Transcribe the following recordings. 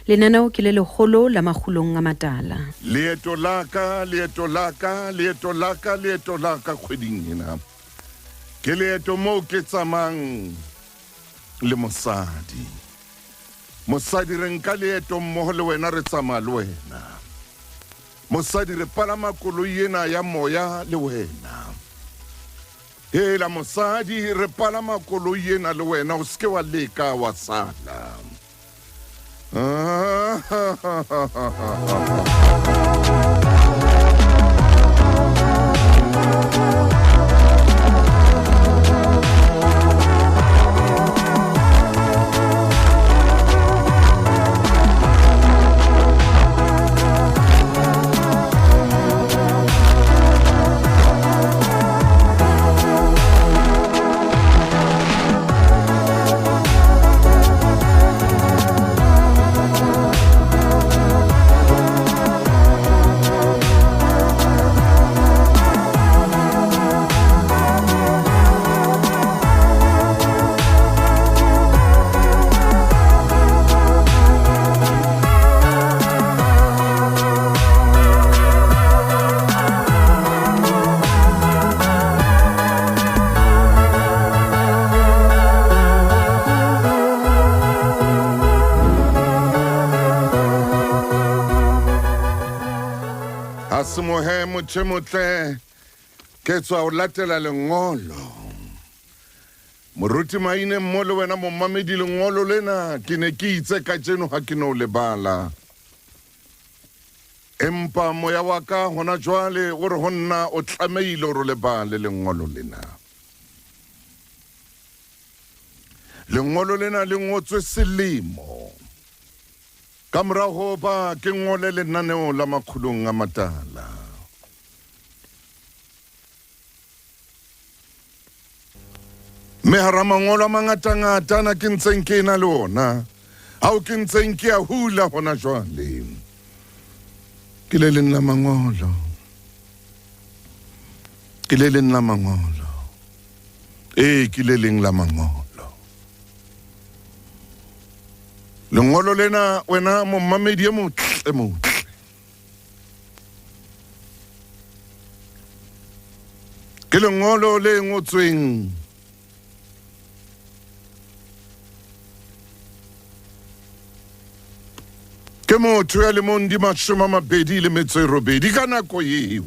Lenaneo ke le leholo la Makgulong a Matala. Leeto la ka, leeto la ka, leeto la ka, leeto la ka kgweding ena. Ke leeto moo ke tsamayang le mosadi. Mosadi re nka leeto mmoho le wena re tsamaya le wena. Mosadi re palama koloi ena ya moya le wena. Hela mosadi re palama koloi ena le wena o seke wa leka wa sala. Ha se mohe motho e motle ke tswa o latela lengolo moruti maine mmo le wena momamedi lengolo lena ke ne ke itse kajeno ha ke no lebala empa moya wa ka hona jwale o re ho nna o tlamehile hore o lebale lengolo lena lengolo lena le ngotswe selemo ka mora ho ba ke ngole lenaneo la makgulong a matala Mme hara mangolo a mangatangata ana ke ntseng ke ena le ona, ao ke ntseng ke a hula hona jwale, ke le leng la mangolo, ke le leng la mangolo, ee, ke le leng la mangolo. Lengolo lena wena momamedi e motle motle Ke lengolo le ngotsweng ke motho ya lemong di 28 ka nako eo.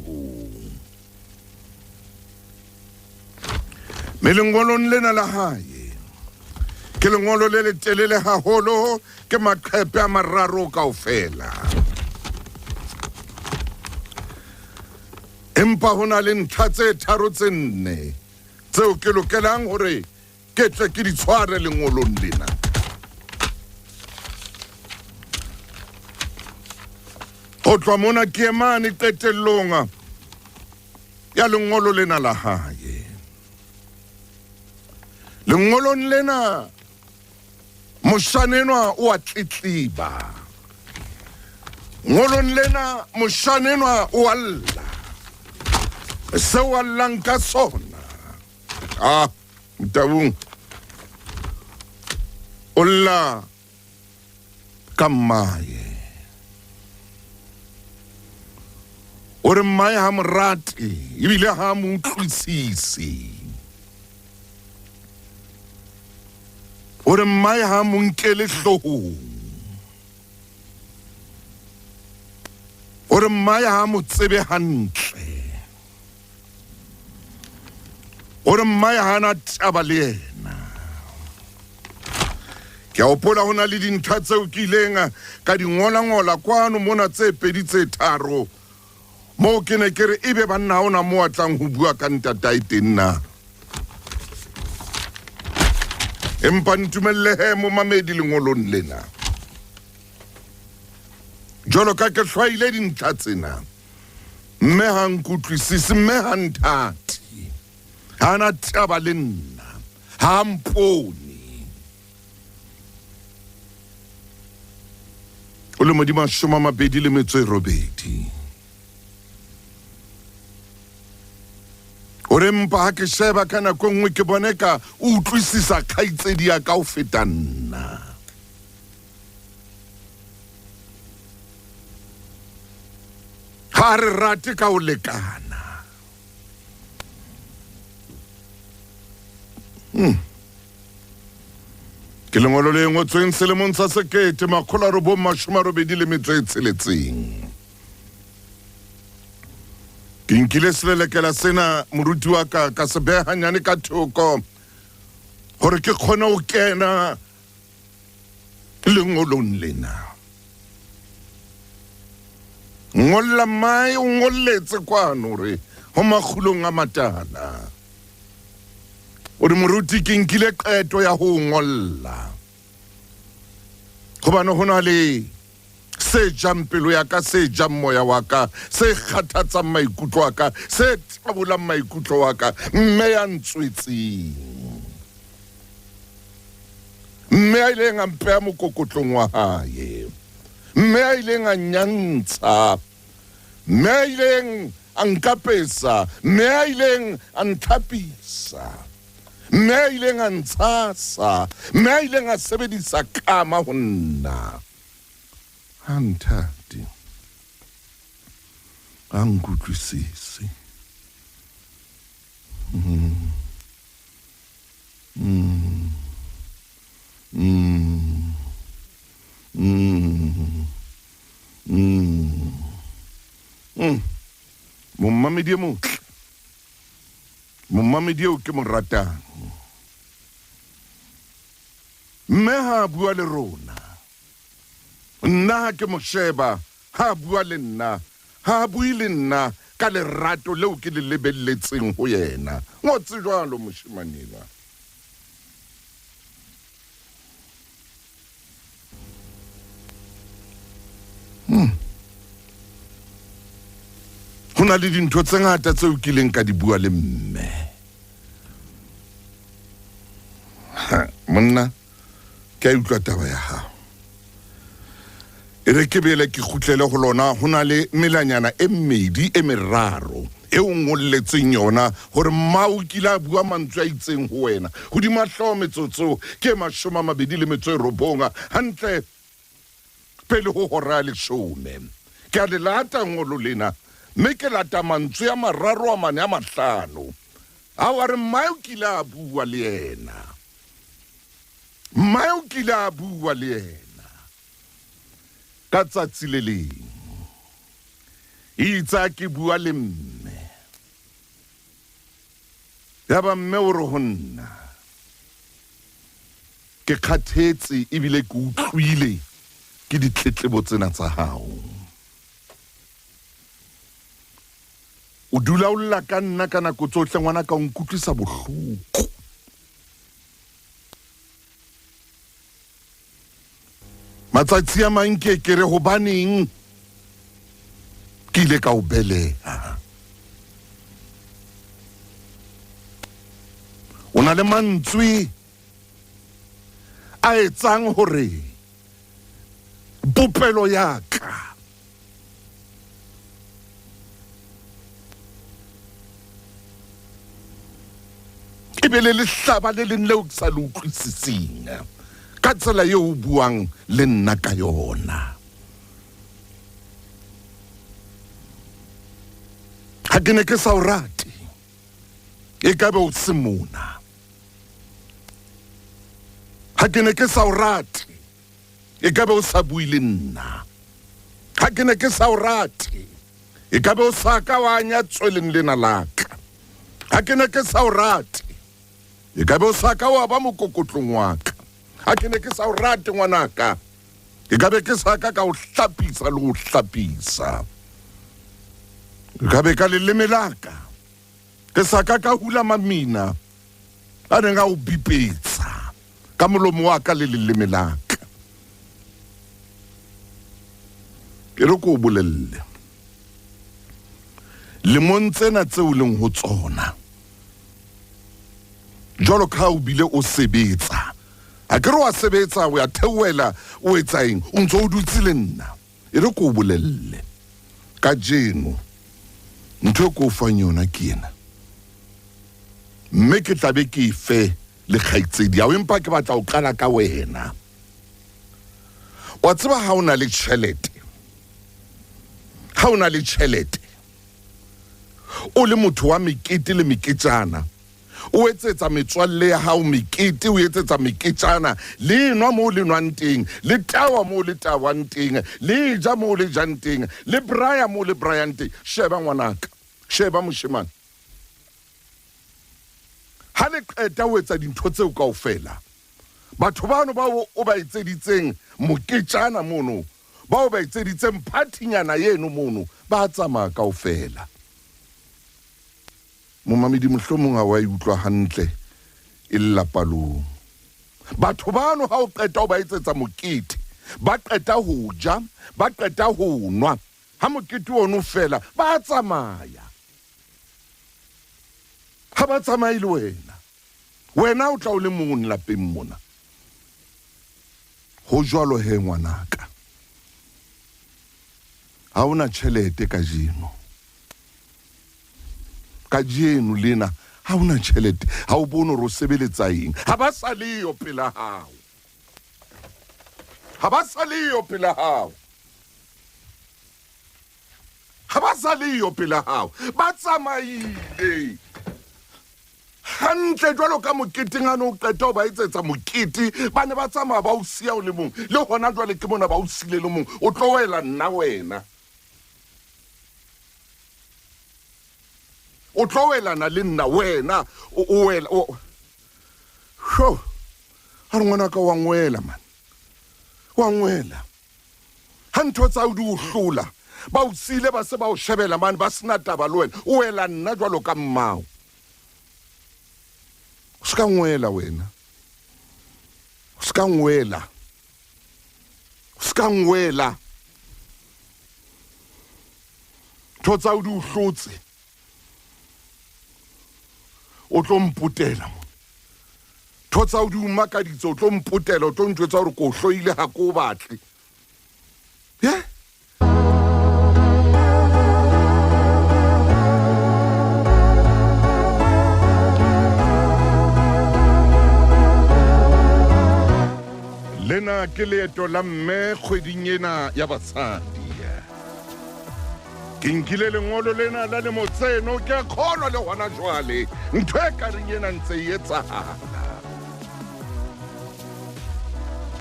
Me lengolong lena la hae ke lengolo le letelele haholo, ke maqhepe a mararo kaofela. Empa ho na le ntlha tse tharo tse nne tseo ke lokelang hore ke tle ke di tshware lengolong lena. Ho tloha mona ke emane qetellong ya lengolo lena la hae. Lengolong lena moshanenwa o a tletleba. Ngolong lena moshanenwa o a lla. Seo a llang ka sona. Ah, Motaung. O lla ka mmae. O re mmae ha mo rate ebile ha mo utlwisise. O re mmae ha mo nkele hloohong. O re mmae ha mo tsebe hantle. O re mmae ha na taba le yena. Ke a hopola ho na le dintlha tseo ke ileng ka di ngola-ngola kwano mona tse pedi tse tharo moo ke ne ke re ebe banna ha ona moo a tlang ho bua ka ntatae teng na. Empa ntumelle he momamedi lengolong lena. Jwalo ka ke hlwaile dintlha tsena, mme ha nkutlwisise, mme ha nthate, ha na taba le nna, ha mpone. O le modimo 28. O re mpa ha ke sheba ka nako e nngwe ke bone ka o utlwisisa kgaitsedi ya ka ho feta nna. Ha re rate ka ho lekana. Hmm. Ke lengolo le ngotsweng selemong sa 1986. Ke nkile selelekela sena moruti wa ka ka se beha hanyane ka thoko hore ke kgone ho kena lengolong lena. Ngolla mmae o ngolletse kwano hore ho makgulong a matala. O re moruti ke nkile qeto ya ho ngolla. Hobane ho na le se jang pelo ya ka, se jang moya wa ka, se kgathatsang maikutlo a ka, se tabolang maikutlo wa ka, mme ya ntswetseng. Mme a ileng a mpeha mokokotlong wa hae, mme a ileng a nyantsha, mme a ileng a nkapesa, mme a ileng a ntlhapisa, mme a ileng a ntshasa, mme a ileng a sebedisa kama ho nna. Ha nthate, ha nkutlwisise. Mm. Mm. Mm. Mm. Mm. Mm. Mommamedi e motle, mommamedi eo ke mo ratang. Mme ha a bua le rona, nna ha ke mo sheba ha a bua le nna, ha a bue le nna ka lerato leo ke le lebelletseng ho yena. Ngotse jwalo moshemane enwa. Hmm. Ho na le dintho tse ngata tseo kileng ka di bua le mme. Monna, ke a utlwa taba ya hao. E re ke bele ke kgutlele ho lona, ho na le melanyana e mmedi e meraro e o ngolletseng yona hore mma o kile a bua mantswe a itseng ho wena. Hodima hlooho metsotso ke 29 hantle pele ho hora ya leshome. Ke a le lata ngolo lena, mme ke lata mantswe a mararo a mane a mahlano ao a re mmae o kile a bua le yena. Mmae o kile a bua le yena ka tsatsi le leng. Itse ha ke bua le mme, yaba mme o re ho nna, Ke kgathetse ebile ke utlwile ke ditletlebo tsena tsa hao. O dula o lla ka nna ka nako tsohle, ngwanaka, o nkutlwisa bohloko. Matsatsi a mang ke ke re hobaneng ke ile ka o beleha. O na le mantswe a etsang hore popelo ya ka e be le lehlaba le leng leo ke sa le utlwisising ka tsela eo o buang le nna ka yona. Ha ke ne ke sa o rate, e ka be o se mona. Ha ke ne ke sa o rate, e ka be o sa bue le nna. Ha ke ne ke sa o rate, e ka be o sa ka wa anya tsweleng lena la ka. Ha ke ne ke sa o rate, e ka be o sa ka wa ba mokokotlong wa ka. Ha ke ne ke sa o rate ngwanaka, e ka be ke sa ka ka o hlapisa le ho hlapisa. E ka be ka leleme la ka ke sa ka ka hula mamina a neng a o bipetsa ka molomo wa ka le leleme la ka. E re ko o bolelle, lemong tsena tseo leng ho tsona, jwalo ka ha o bile o sebetsa, a ke re wa sebetsa, o ya theohela, o etsa eng, o ntse o dutse le nna. E re ko o bolelle, kajeno ntho e ko o fang yona ke ena, mme ke tla be ke e fe le kgaitsedi yao, empa ke batla ho qala ka wena. Wa tseba ha o na le tjhelete, Ha o na le tjhelete, o le motho wa mekete le meketjana, o etsetsa metswalle ya hao mekete, o etsetsa meketjana, le nwa moo le nwang teng, le tawa moo le tawang teng, le ja moo le jang teng, le braya moo le brayang teng. Sheba ngwanaka, sheba moshemane. Ha le qeta ho etsa dintho tseo kaofela, batho bano bao o ba etseditseng moketjana mono, bao ba etseditseng phathinyana eno mono, ba tsamaya kaofela. Momamedi mohlomong ha wa e utlwa hantle e lla palong. Batho bano ha o qeta ho ba etsetsa mokete, ba qeta ho ja, ba qeta ho nwa, ha mokete ono fela, ba tsamaya. Ha ba tsamaye le wena. Wena o tla o le mong lapeng mona. Ho jwalo he ngwanaka. Ha o na tjhelete kajeno. Kajeno lena ha o na tjhelete, ha o bone hore o sebeletsa eng. Ha ba sa leyo pela hao. Ha ba sa leyo pela hao. Ha ba sa leyo pela hao. Ba tsamaile. Hantle jwalo ka moketeng a ne o qeta ho ba etsetsa mokete, ba ne ba tsamaya ba o siya o le mong. Le hona jwale ke mona ba o sile le mong. O tlo wela nna wena. O tlo welana le nna wena. O wela. Sho. A re ngwanaka wa ngwela man. Wa ngwela. Ha ntho tsa o di o hlola, ba o siile ba se ba o shebela mane ba sena taba le wena. O wela nna jwalo ka mmao. O se ka ngwela wena. O se ka ngwela. O se ka ngwela. Ntho tsa o di o hlotse. O tlo mpotela mo. Ntho tsa o di o makaditse, o tlo mpotela, o tlo ntjwetsa hore ko hloile ha ko batle. Yeah. Lena ke leeto la mme kgweding ena ya basadi. Ke nkile lengolo lena la lemo tseno, ke a kgolwa le hona jwale ntho e ka reng ena ntse e etsahala.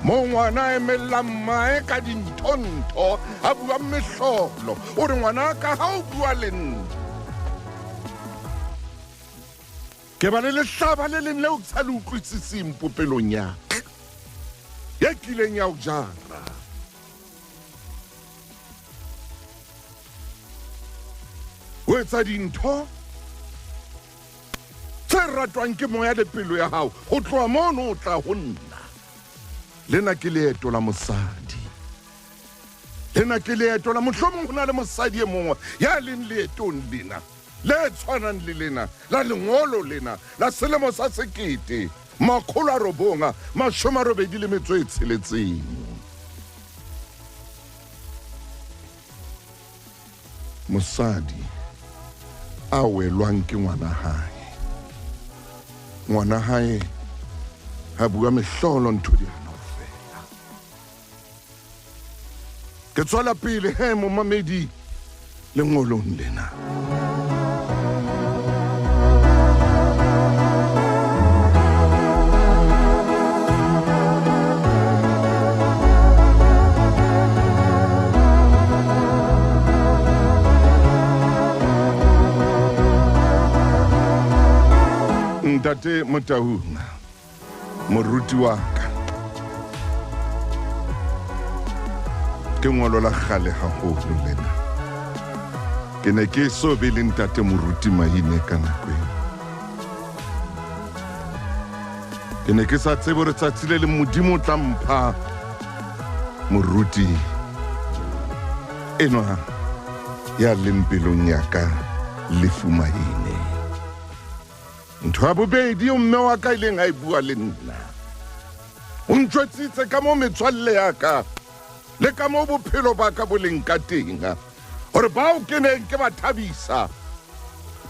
Moo ngwana a emellang mmae ka dintho-ntho, a bua mehlolo, o re ngwana ka ha o bua le nna. Ke ba le lehlaba le leng leo ke sa le utlwisiseng popelong ya ka, e kileng ya o jara. O etsa dintho tse ratwang ke moya le pelo ya hao, ho tloha mono o tla ho nna. Lena ke leeto la mosadi. Lena ke leeto la mohlomong ho na le mosadi e mongwe ya leng leetong lena le tshwanang le lena la lengolo lena la selemo sa sekete makgolo a robong mashome a robedi le metso e tsheletseng. Mosadi a welwang ke ngwana hae. Ngwana hae a bua mehlolo ntho di hana ho fela. Ke tswela pele he momamedi lengolong lena. Ntate Motaung, moruti wa ka, ke ngolo la kgale haholo lena. Ke ne ke so be le ntate moruti Maine ka nako eo. Ke ne ke sa tsebe hore tsatsi le leng Modimo o tla mpha moruti enwa ya leng pelong ya ka, Lefu Maine. Ntho ya bobedi eo mme wa ka ileng a e bua le nna, o ntjwetsitse ka moo metswalle ya ka le ka moo bophelo ba ka bo leng ka teng, hore bao ke neng ke ba thabisa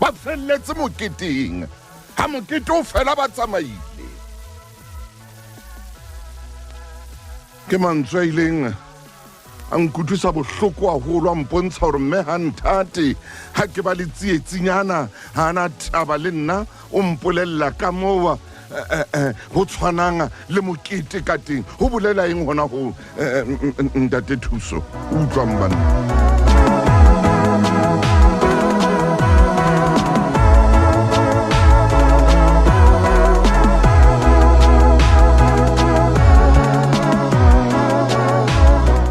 ba felletse moketeng, ha mokete o fela ba tsamaile. Ke mantswe a ileng A nkutlwisa bohloko haholo, a mpontsha hore mme ha nthate, ha ke ba le tsietsinyana, ha ana taba le nna, o mpolella ka moo ho tshwanang le mokete ka teng. Ho bolela eng hona ho ntate Thuso? Utlwang banna.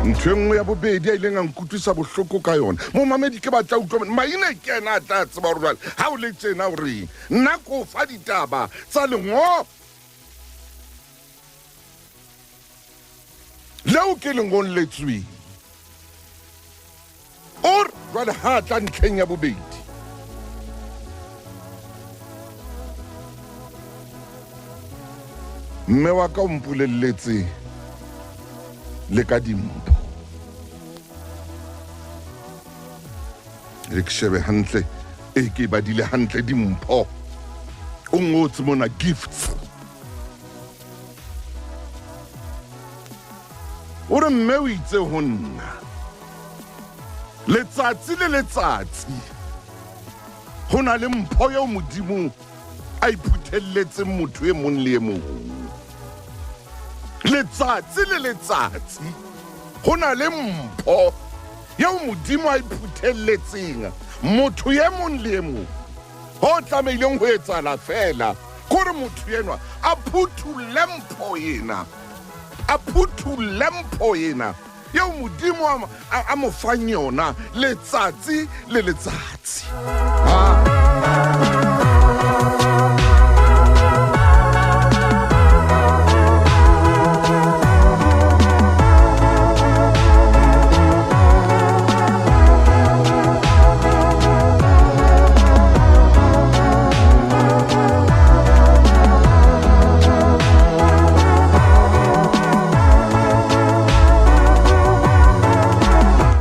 Ntho e nngwe ya bobedi a ileng a nkutlwisa bohloko ka yona, momamedi ke batla utlwa maina ke ena a tla tseba hore jwale ha o le tjena o reng. Nna ko fa ditaba tsa lengo leo ke le ngolletsweng. O re jwale ha tla ntlheng ya bobedi, mme wa ka o mpolelletse le ka dimpho. Re ke shebe hantle, e ke badile hantle dimpho. O ngotse mona gifts. O re mme o itse ho nna letsatsi le letsatsi ho na le mpho eo Modimo a iphuthelletseng motho e mong le e mong. Letsatsi le letsatsi ho na le mpho eo Modimo a iphuthelletseng motho e mong le e mong. Ho tlamehileng ho etsahala feela ke hore motho enwa a phuthulle mpho ena, a phuthulle mpho ena eo Modimo a mo fang yona letsatsi le letsatsi.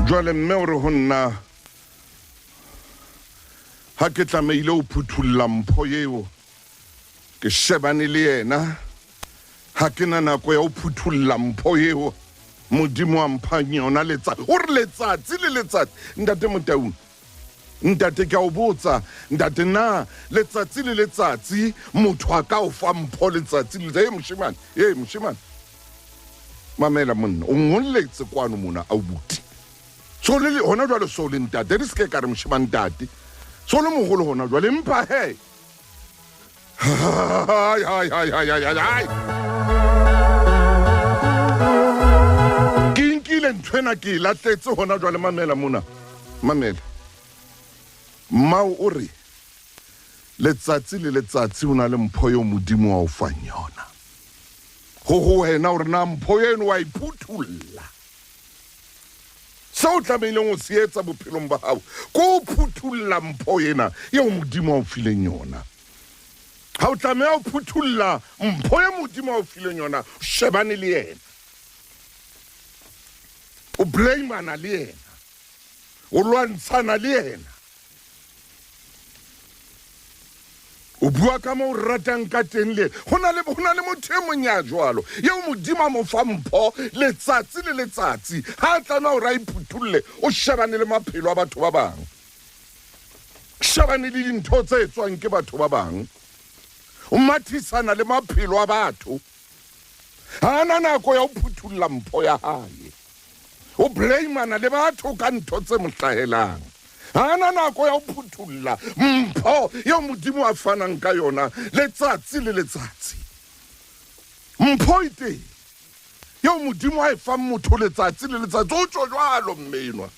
Jwale mme o re ho nna, ha ke tlamehile ho phuthulla mpho eo, ke shebane le yena. Ha ke na nako ya ho phuthulla mpho eo Modimo a mphang yona letsatsi. O re letsatsi le letsatsi. Ntate Motaung, ntate ke a o botsa, ntate na letsatsi le letsatsi motho a ka o fa mpho letsatsi le letsatsi? Hey moshemane, hey moshemane. Mamela monna, o ngolletse kwano mona abuti. So le hona jwale so le ntate, re se ke ka re moshemane ntate. So le moholo hona jwale empa he. Hai hai hai hai hai hai. Ke nkile nthwena ke e lahletse hona jwale. Mamela mona, mamela. Mmao o re letsatsi le letsatsi o na le mpho eo Modimo wa o fang yona. Ho ho wena hore na mpho eno wa e phuthulla. Seo o tlamehileng ho se etsa bophelong ba hao ke ho phuthulla mpho ena eo Modimo a o fileng yona. Ha o tlameha ho phuthulla mpho e Modimo a o fileng yona, o shebane le yena, o blamana le yena, o lwantshana le yena. O bua ka moo o ratang ka teng le ho na le ho na le motho e mong ya jwalo eo Modimo a mo fa mpho letsatsi le letsatsi. Ha a tlameha hore a iphuthulle, o shebane le maphelo a batho ba bang, shebane le dintho tse etswang ke batho ba bang, o mathisana le maphelo a batho. Ha a na nako ya ho phuthulla mpho ya hae. O blamana le batho ka ntho tse mo hlahelang. Ha a na nako ya ho phuthulla mpho eo Modimo a fanang ka yona letsatsi le letsatsi. Mpho e teng eo Modimo a e fang motho letsatsi le letsatsi. O tjho jwalo mme enwa.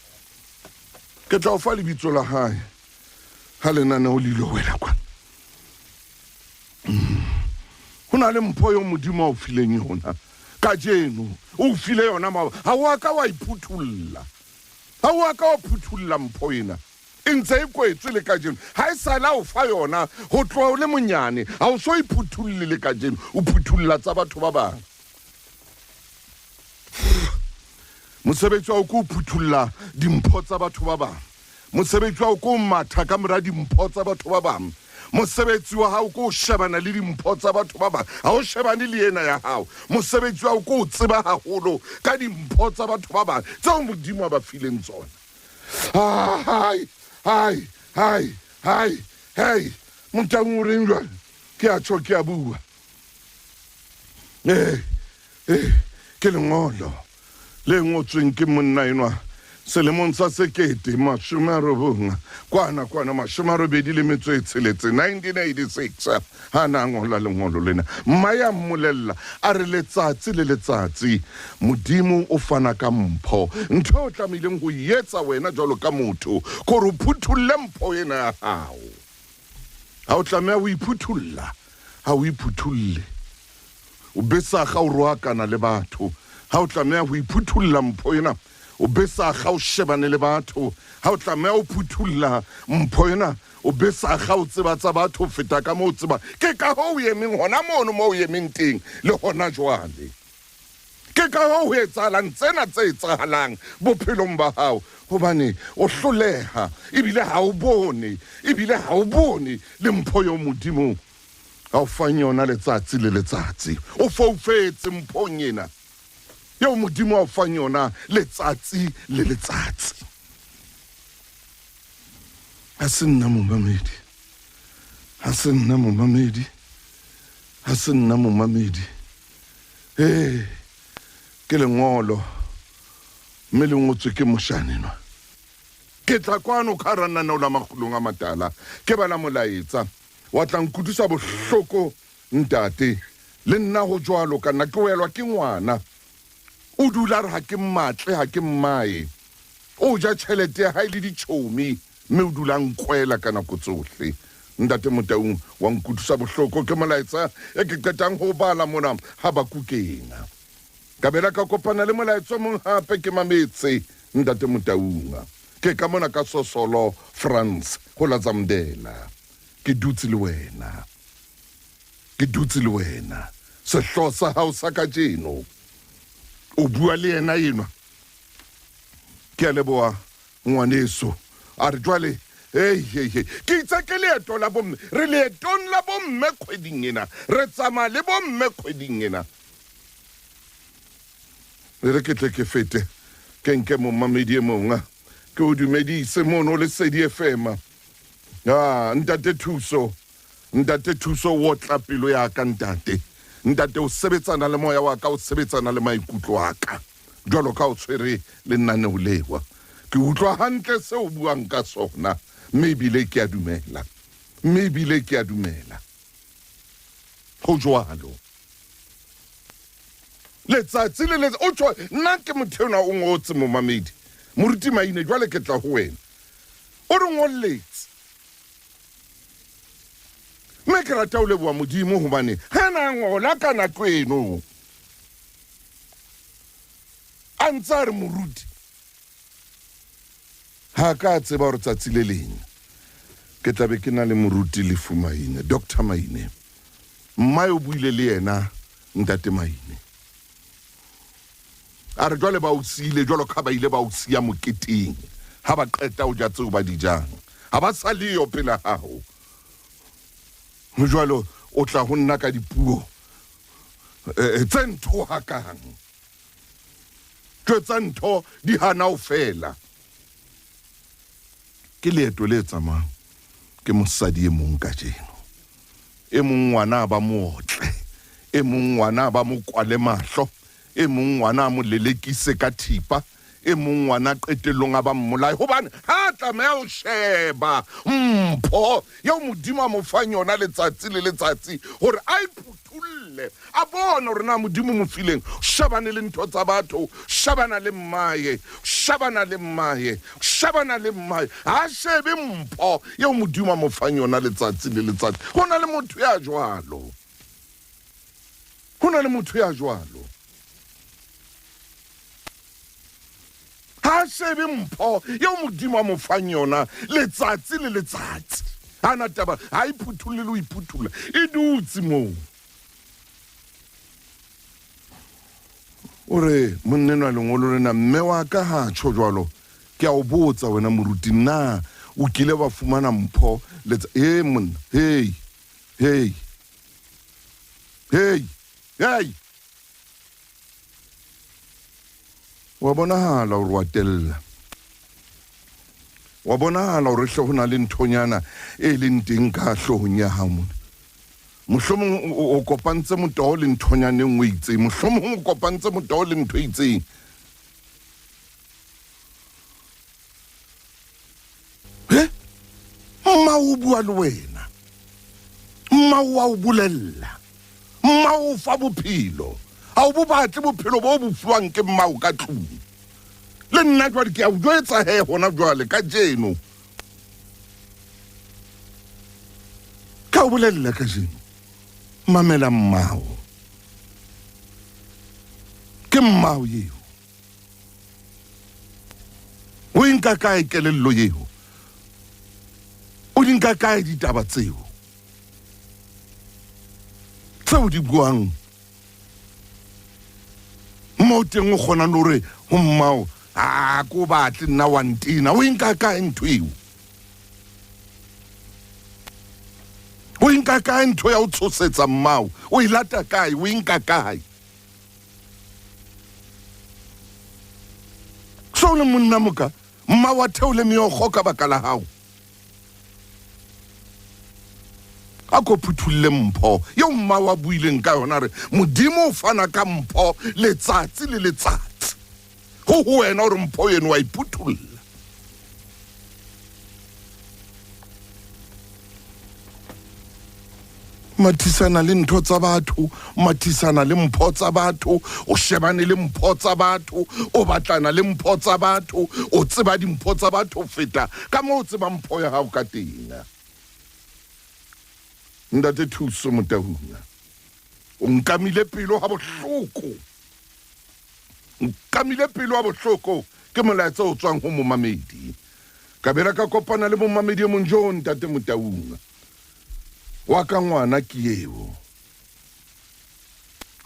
Ke tla o fa lebitso la hae ha lenaneo le ilo wela kwana. Ho na le mpho eo Modimo a o fileng yona kajeno. O o file yona maoba. Ha o a ka wa iphuthulla. Ha o a ka wa phuthulla mpho ena. E ntse e kwetswe le kajeno. Ha e sale a o fa yona ho tloha o le monyane, ha o so e phuthulle le kajeno. O phuthulla tsa batho ba bang. Mosebetsi wa hao ke ho phuthulla dimpho tsa batho ba bang. Mosebetsi wa hao ke ho matha ka mora dimpho tsa batho ba bang. Mosebetsi wa hao ke ho shebana le dimpho tsa batho ba bang, ha o shebane le ena ya hao. Mosebetsi wa hao ke ho tseba haholo ka dimpho tsa batho ba bang tseo Modimo a ba fileng tsona. Hai, hai, hai, hai, hei, Motaung o reng jwale? Ke a tjho, ke a bua. Ee, ee, ke lengolo le ngotsweng ke monna enwa selemong sa sekete mashome a robong kwana kwana mashome a robedi le metso e tsheletse 1986 ha na ngola lengolo lena mma ya mmolella a re letsatsi le letsatsi modimo o fana ka mpho ntho e o tlamehileng ho e etsa wena jwalo ka motho kore o phuthulle mpho ena ya hao Ha o tlameha ho iphuthulla, ha o iphuthulle. O besaga o roakana le batho. Ha o tlameha ho iphuthulla mpho ena, o besaga o shebane le batho. Ha o tlameha ho phuthulla mpho ena, o besaga o tseba tsa batho ho feta ka moo o tseba. Ke ka hoo o emeng hona mono moo o emeng teng le hona jwale. Ke ka hoo ho etsahalang tsena tse etsahalang bophelong ba hao, hobane o hloleha ebile ha o bone, ebile ha o bone le mpho eo Modimo a o fang yona letsatsi le letsatsi. O foufetse mphong ena eo Modimo a o fang yona letsatsi le letsatsi. Ha se nna momamedi, ha se nna momamedi, ha se nna momamedi. Ee, ke lengolo, mme le ngotswe ke moshane enwa. Ke tla kwano ka hara lenaneo la Makgulong a Matala, ke bala molaetsa. Wa tla nkutlwisa bohloko, ntate. Le nna ho jwalo ka nna, ke welwa ke ngwana. O dula a re ha ke mmatle, ha ke mmae. O ja tjhelete ya hae le ditjhomi. Mme o dula a nkwela ka nako tsohle. Ntate Motaung wa nkutlwisa bohloko ke molaetsa e ke qetang ho o bala mona Habakukeng. Ka bela ka kopana le molaetsa o mong hape ke mametse Ntate Motaung. Ke ka mona ka Sosolo, France, ho la Zamdela. Ke dutse le wena. Ke dutse le wena. Sehlooho sa hao sa kajeno. O bua le yena enwa. Ke a leboha Ngwaneso a re, Jwale, hei, hei, hei, ke itse ke leeto la bomme. Re leetong la bomme kgweding ena. Re tsamaya le bomme kgweding ena. E re ke tle ke fete ke nke momamedi e mong ke o dumedise mono Lesedi FM. Ah, ntate Thuso, ntate Thuso o otla pelo ya ka ntate. Ntate o sebetsana le moya wa ka, o sebetsana le maikutlo a ka. Jwalo ka o tshwere lenaneo lewa. Ke utlwa hantle seo o buang ka sona, mme ebile ke a dumela. Mme ebile ke a dumela. Ho jwalo. Letsatsi le letsatsi, o tjho, nna ke motho enwa o ngotse momamedi. Moruti Maine, jwale ke tla ho wena. O re ngolletse. Mme ke rata ho leboha Modimo hobane ha na ngola ka nako eno. A ntse a re moruti ha ka a tseba hore tsatsi le leng ke tla be ke na le moruti Lefu Maine, Doctor Maine. Mmae o buile le yena ntate Maine. A re jwale ba o siile jwalo ka ba ile ba o siya moketeng ha ba qeta ho ja tseo ba di jang. Ha ba sa leyo pela hao. Jwalo o tla ho nna ka dipuo eh, tse nthohakang tse ntho di hana ho fela ke leeto le tsamayang ke mosadi e mong kajeno e mong ngwana ba mootle e mong ngwana ba mo kwale mahlo e mong ngwana a mo lelekise ka thipa e mong ngwana qetellong a ba mmolaye hobane ha a tlameha ho sheba mpho eo modimo a mo fang yona letsatsi le letsatsi hore a iphuthulle a bone hore na modimo mo fileng shebane le ntho tsa batho shebana le mmaye shebana le mmaye shebana le mmaye ha shebe mpho eo modimo a mo fang yona letsatsi le letsatsi ho na le motho ya jwalo ho na le motho ya jwalo Ha a shebe mpho eo Modimo a mo fang yona letsatsi le letsatsi. Ha na taba, ha e phuthulle le ho iphuthulla. E dutse moo. O re, monnenwa lengolo lena, mme wa ka ha tjho jwalo, ke a o botsa wena moruti, na O kile wa fumana mpho letsa e monna. Hey. Hey. Hey. Hey. Wa bonahala hore wa tella. Wa bonahala hore hle ho na le nthonyana e leng teng ka hloohong ya hao mona. Mohlomong o kopantse motoho le nthonyana e nngwe e itseng. Mohlomong o kopantse motoho le ntho e itseng. He? Mma o bua le wena. Mma o a o bolella. Mma o fa bophelo. Ha o bo batle bophelo bo bo fuwang ke mmao ka tlung. Le nna jwale ke a o jwetsa he hona jwale kajeno. Ka o bolella kajeno. Mamela mmao. Ke mmao eo. O e nka kae kelello eo? O di nka kae ditaba tseo? Tseo di buang mo teng o kgona le hore ho mmao a ko batle nna wa ntena. O e nka kae ntho eo? O e nka kae ntho ya ho tshosetsa mmao? O e lata kae? O e nka kae? So o le monna moka, mma wa theole meokgo ka baka la hao. A ko phuthulle mpho eo mma wa buileng ka yona, re Modimo o fana ka mpho letsatsi le letsatsi. Ho ho wena hore mpho eno wa e phuthulla. Mathisana le ntho tsa batho, mathisana le mpho tsa batho, o shebane le mpho tsa batho, o batlana le mpho tsa batho, o tseba dimpho tsa batho ho feta ka moo o tsebang mpho ya hao ka teng. Ntate Thuso Motahunga, o nkamile pelo ha bohloko. Nkamile pelo ha bohloko ke molaetsa o tswang ho momamedi. Ka bela ka kopana le momamedi e mong jo Ntate Motaung. Wa ka ngwana ke eo.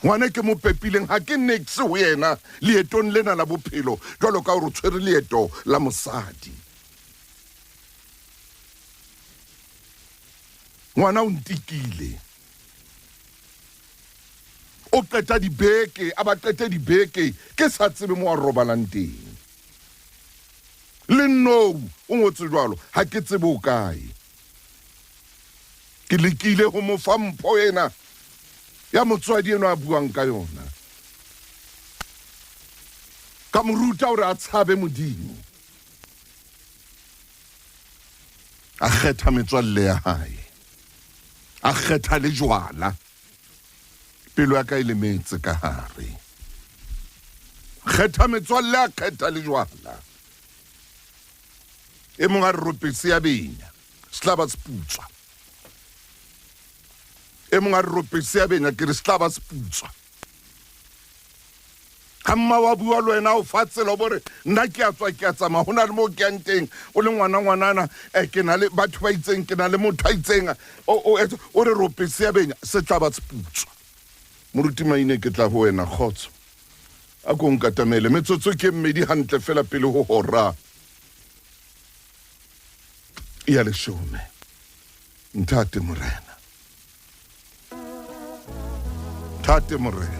Ngwana ke mo pepileng ha ke niks ho yena leetong lena la bophelo jwalo ka hore o tshwere leeto la mosadi. Ngwana o ntikile. O qeta dibeke, a ba qete dibeke ke sa tsebe mo a robalang teng. Le nou o ngotse jwalo, ha ke tsebe o kae. Ke lekile ho mo fa mpho ena ya motswadi enwa a buang ka yona. Ka mo ruta hore a tshabe Modimo. A kgetha metswalle ya hae. A kgetha le jwala. Pelo ya ka e lemetse ka hare. Kgetha metswalle, a kgetha le jwala. E mong a re ropese ya benya, se tla ba seputswa. E mong a re ropese ya benya, ke re se tla ba seputswa. Ha mma wa bua le wena o fa tsela o bo re nna ke a tswa ke a tsamaya ho na le moo ke yang teng o le ngwana ngwanana eh, ke na le batho ba itseng ke na le motho a itseng o re ropese ya benya se tla ba seputswa. Moruti Maine ke tla ho wena kgotso. A ko nkatamele metsotso ke mmedi hantle fela pele ho hora ya leshome. Ntate Morena. Ntate Morena.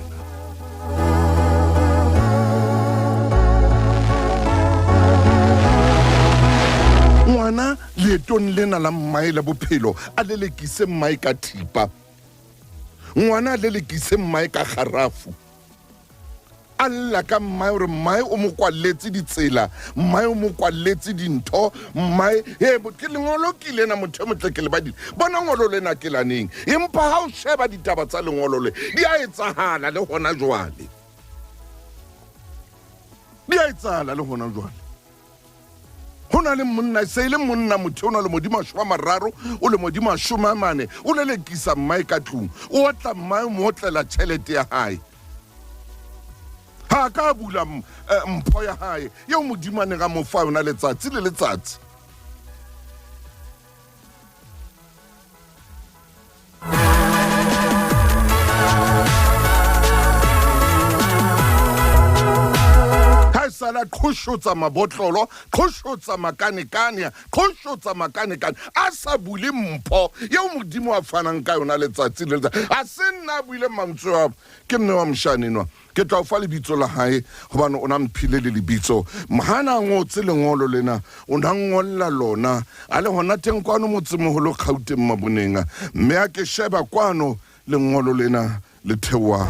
Ngwana leetong lena la mmae la bophelo a lelekise mmae ka thipa. Ngwana a lelekise mmae ka kgarafu. A lla ka mmae gore mmae o mo kwalletse ditsela, mmae o mo kwalletse dintho, mmae he ke lengolo ke lena motho e motle ke le badile. Bona ngolo lena ke laneng. Empa ha o sheba ditaba tsa lengolo le di a etsahala le hona jwale. Di a etsahala le hona jwale. Ho na le monna, se e le monna motho o na le modimo a mararo, o le modimo a shome a mane, o lelekisa mmae ka tlung, o otla mmae, o mo otlela tjhelete ya hae. Ha a ka bula mpho ya hae eo modimo a neng a mo fa yona letsatsi le letsatsi. Ha e sala qhosha Qhoshotsa mabotlolo, qhoshotsa makanekane, qhoshotsa makanekane, a sa bule mpho eo Modimo a fanang ka yona letsatsi le letsatsi. Ha se nna a buileng mantswe ao, ke mme wa moshane enwa. Ke tla o fa lebitso la hae, hobane o na mphile le lebitso. Ha na ngotse lengolo lena, o na ngolla lona a le hona teng kwano motsemoholo Gauteng Maboneng. Mme ha ke sheba kwano lengolo lena le theoha.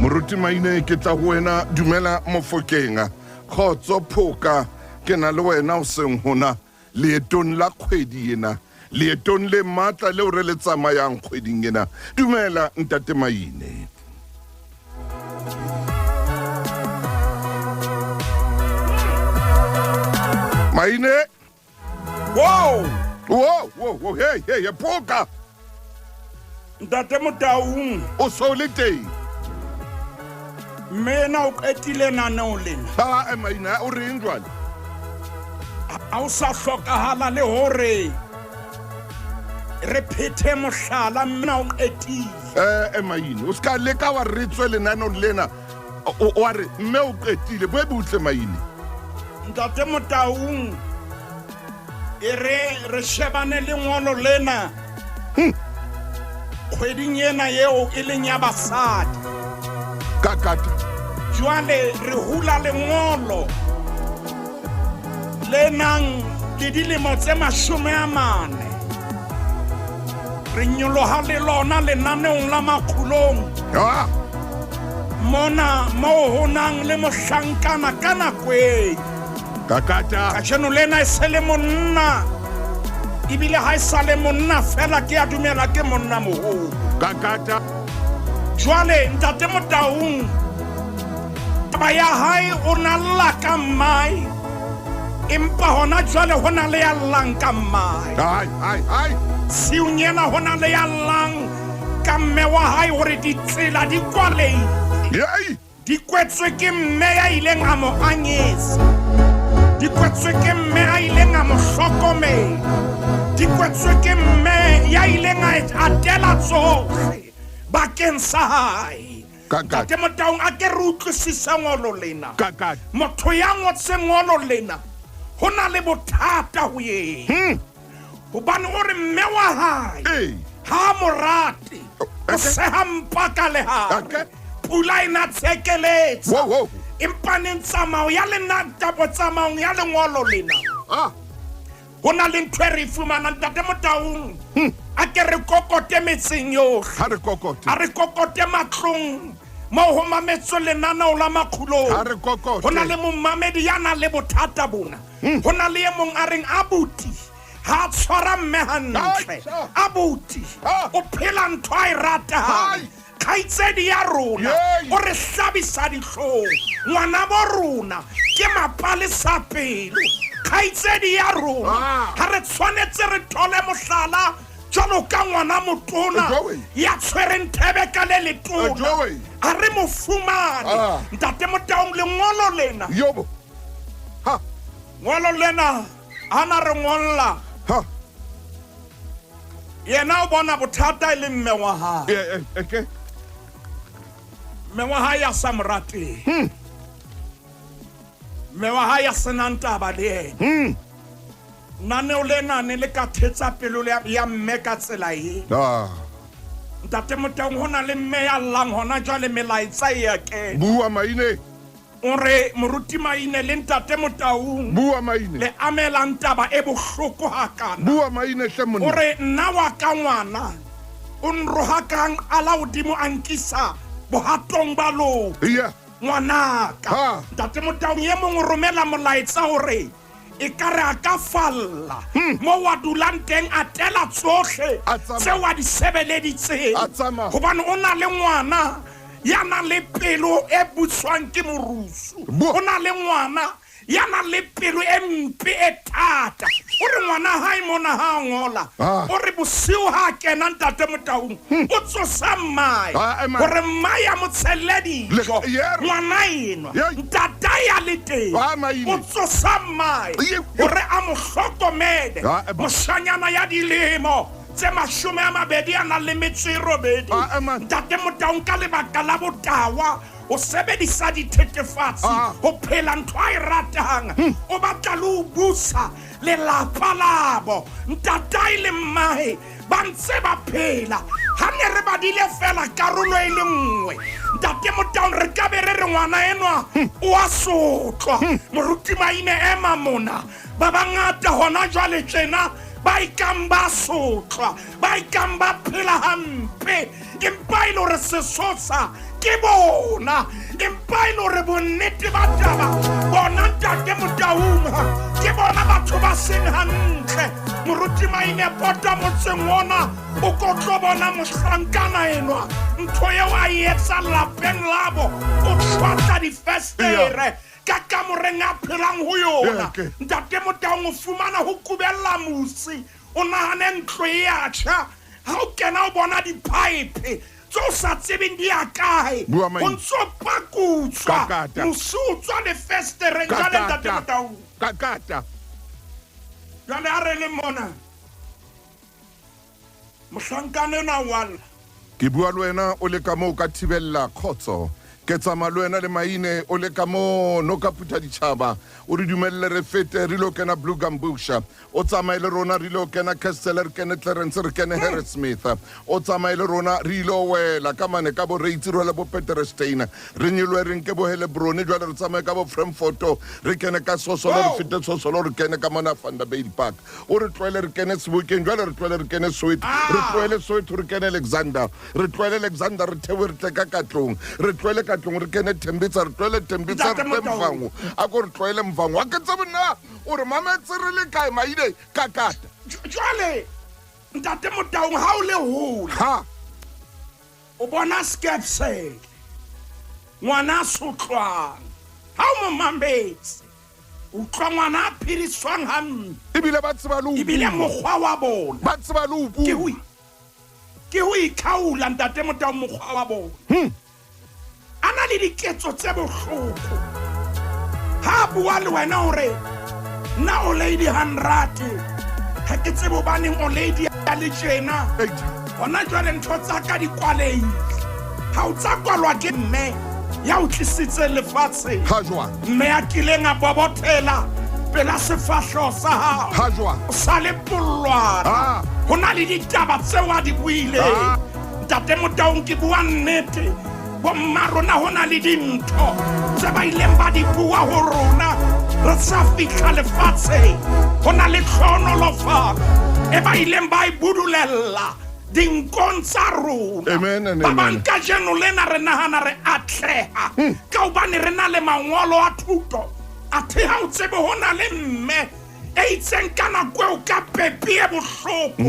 Moruti Maine ke tla ho wena, dumela Mofokeng. Kgotso Phoka, ke na le wena hoseng hona leetong la kgwedi ena, leetong le matla leo re le tsamayang kgweding ena. Dumela Ntate Maine. Maine. Wow! Wow, wow, wow, hey, hey, hey, Phoka. Ntate Motaung. O so le teng. Mme ena o qetile naneo lena. Ha e maina o reng jwale? Ha o sa hlokahala le hore re phethe mohlala mme o qetile. Eh e maine o ska leka wa re tswe lenaneong lena o wa re mme o qetile bo e butle maine. Ntate Motaung e re re shebane le ngolo lena kgweding ena eo e leng ya basadi. Ka kata. Jwale re hula lengolo le nang le dilemo tse 40. Re nyoloha le lona lenaneong la Makgulong. Ah. Mona moo ho nang le mohlankana ka nako e. Kakata. Kajeno lena e se le monna. Ebile ha e sa le monna fela, ke a dumela ke monna moholo. Kakata. Jwale Ntate Motaung, taba ya hae o na lla ka mmae, empa hona jwale ho na le ya llang ka mmae. Ai, ai, ai. Siung ena ho na le ya llang ka mme wa hae hore ditsela di kwalehile. Yei. Di kwetswe ke mme ya ileng a mo anyesa. Di kwetswe ke mme a ileng a mo hlokomela. Di kwetswe ke mme ya ileng a atela tsohle bakeng sa hae. Kakata. Ntate Motaung, a ke re utlwisise ngolo lena. Kakata. Motho ya ngotseng ngolo lena ho na le bothata ho yena. Hobane o re mme wa hae ha a mo rate, o seha mpa ka lehare. Pula e na tshekeletsa. Empa neng tsamao ya lena tabo tsamaong ya lengolo lena. Ho na le ntho e re e fumanang Ntate Motaung. A ke re kokote metseng yohle. Ha re kokote. A re kokote matlong moo ho mametswe lenaneo la Makgulong. Ha re kokote. Ho na le momamedi ya nang le bothata bona. Ho na le e mong a reng abuti ha a tshwara mme hantle. Abuti o phela ntho a e ratang. Kgaitsedi ya rona o re hlabisa dihlong. Ngwanabo rona ke mapalesa pelo. Kgaitsedi ya rona ha re tshwanetse re thole mohlala jwalo ka ngwana motona ya tshwereng thebe ka le letona. Ha re mo fumane. Ntate Motaung, lengolo lena. Yobo. Ha. Ngolo lena ha na re ngolla. Ha. Yena o bona bothata e le mme wa hae. Okay. Mme wa hae ya sa mo rateng. Mme wa hae ya senang taba le yena. Naneo lena ne le ka thetsa pelo ya mme ka tsela e. Ntate Motaung, ho na le mme ya llang hona jwale melaetsa e ya kena. Bua Maine. O re Moruti Maine le Ntate Motaung. Bua Maine. Le amelang taba e bohloko hakana. Bua Maine hle monna. O re nna wa ka ngwana o nrohakang ala hodimo a nkisa bohatong ba lona. Yeah. Ngwanaka. Ntate Motaung e mong o romela molaetsa hore e ka re a ka falla mo wa dulang teng a tela tsohle tseo a di sebeleditseng, hobane o na le ngwana ya nang le pelo e buswang ke morusu. O na le ngwana Ya nang le pelo e mpe e thata. O re ngwana hae mona ha a ngola, Ah. o re bosiu ha a kena Ntate Motaung, o tsosa mmae Ah, eh, man. hore mmae a mo tshelle dijo. Le- yeah. Ngwana enwa, Yeah. ntatae a le teng, Ah, maine. o tsosa mmae Ye- hore a mo hlokomele. Ah, eh, ba- Moshanyana ya dilemo tse 28 a nang le metso e robedi. Ah, eh, man. Ntate Motaung ka lebaka la botawa o sebedisa dithethefatsi Ah. ho phela ntho a e ratang. O batla le ho busa lelapa labo. Ntatae le mmae ba ntse ba phela. Ha ne re badile fela karolo e le nngwe, Ntate Motaung, re ka be re re ngwana enwa o a sotlwa. Moruti Maine ema mona, ba bangata hona jwale tjena ba ikang ba sotlwa, ba ikang ba phela hampe, empa e le hore sesosa ke bona, empa e le hore bonnete ba taba bona Ntate Motaung ke bona batho ba seng hantle. Moruti Maine pota motseng ona, o ko tlo bona mohlankana enwa ntho eo a e etsang lapeng labo, o tshwatla difestere ka kamoreng a phelang ho yona. Yeah, okay. Ntate Motaung o fumana ho kubella mosi, o nahane ntlo e a tjha. Ha o kena o bona di-pipe tse o sa tsebeng di ya kae, Bua maine. o ntso pakutswa Kakata. mosi o tswa lefestereng jwale Ntate Kakata. Motaung. Kakata. Jwale ha re le mona, mohlankana enwa wa lla. Ke bua le wena o le ka moo ka thibella khotso. Ke tsamaya le wena le Maine o le ka moo no ka phutha ditjhaba. O re dumelle re fete re lo kena Blue Gambusha. O tsamaye le rona re lo kena Castle, re kene Clarence, re kene Harrismith. O tsamaye le rona re ilo wela ka mane ka bo Reitz, re wele bo Peterstein. Re nyolohe re nke bo Heilbron, jwale re tsamaye ka bo Frankfort, re kene ka Sosolo, re Wow. fete Sosolo, re kene ka mona Vanderbijl Park. O re tlohele re kene Sebokeng, jwale re tlohele re kene Soweto. Re tlohele Soweto re kene Alexander. Re tlohele Alexander re theohe re tle ka Katlong. Re tlohele Katlong re kene Tembisa, re tlohele Tembisa re Ntate tle Motaung. Mvango. A ko re tlohele Mvango. Ha ke tsebe na o re mametse re le kae Maine kakata. Jwale Ntate Motaung ha o le hole Ha. o bona skepsele ngwana a sotlwang, ha o mo mametse utlwa ngwana a phediswang hampe, Ebile ba tseba le ho ebile bua. mokgwa wa bona Ba tseba le ho ke bua. ke ho ikhaola Ntate Motaung, mokgwa wa bona a na le diketso tse bohloko. Ha a bua le wena hore nna o lady ha nrate, ha ke tsebe hobaneng o lady a le tjena. Eight. Hona jwale ntho tsa ka di kwalehile, ha o tsa kwalwa ke mme ya o tlisitseng lefatsheng, Ha jwang? mme a kileng a bobothela pela sefahleho sa hao, Ha jwang? o sa le pollwana. Ah. Ho na le ditaba tseo a di buileng. Ah. Ntate Motaung, ke bua nnete. Bomma rona ho na le dintho tse ba ileng ba di bua ho rona re sa fihla lefatsheng. Ho na le tlhohonolofalo e ba ileng ba e budulella dinkong tsa rona. Amen and Ba bang amen. kajeno lena re nahana re atleha ka hobane re na le mangolo a thuto, athe ha o tsebe ho na le mme e itseng ka nako eo ka pepi e bohloko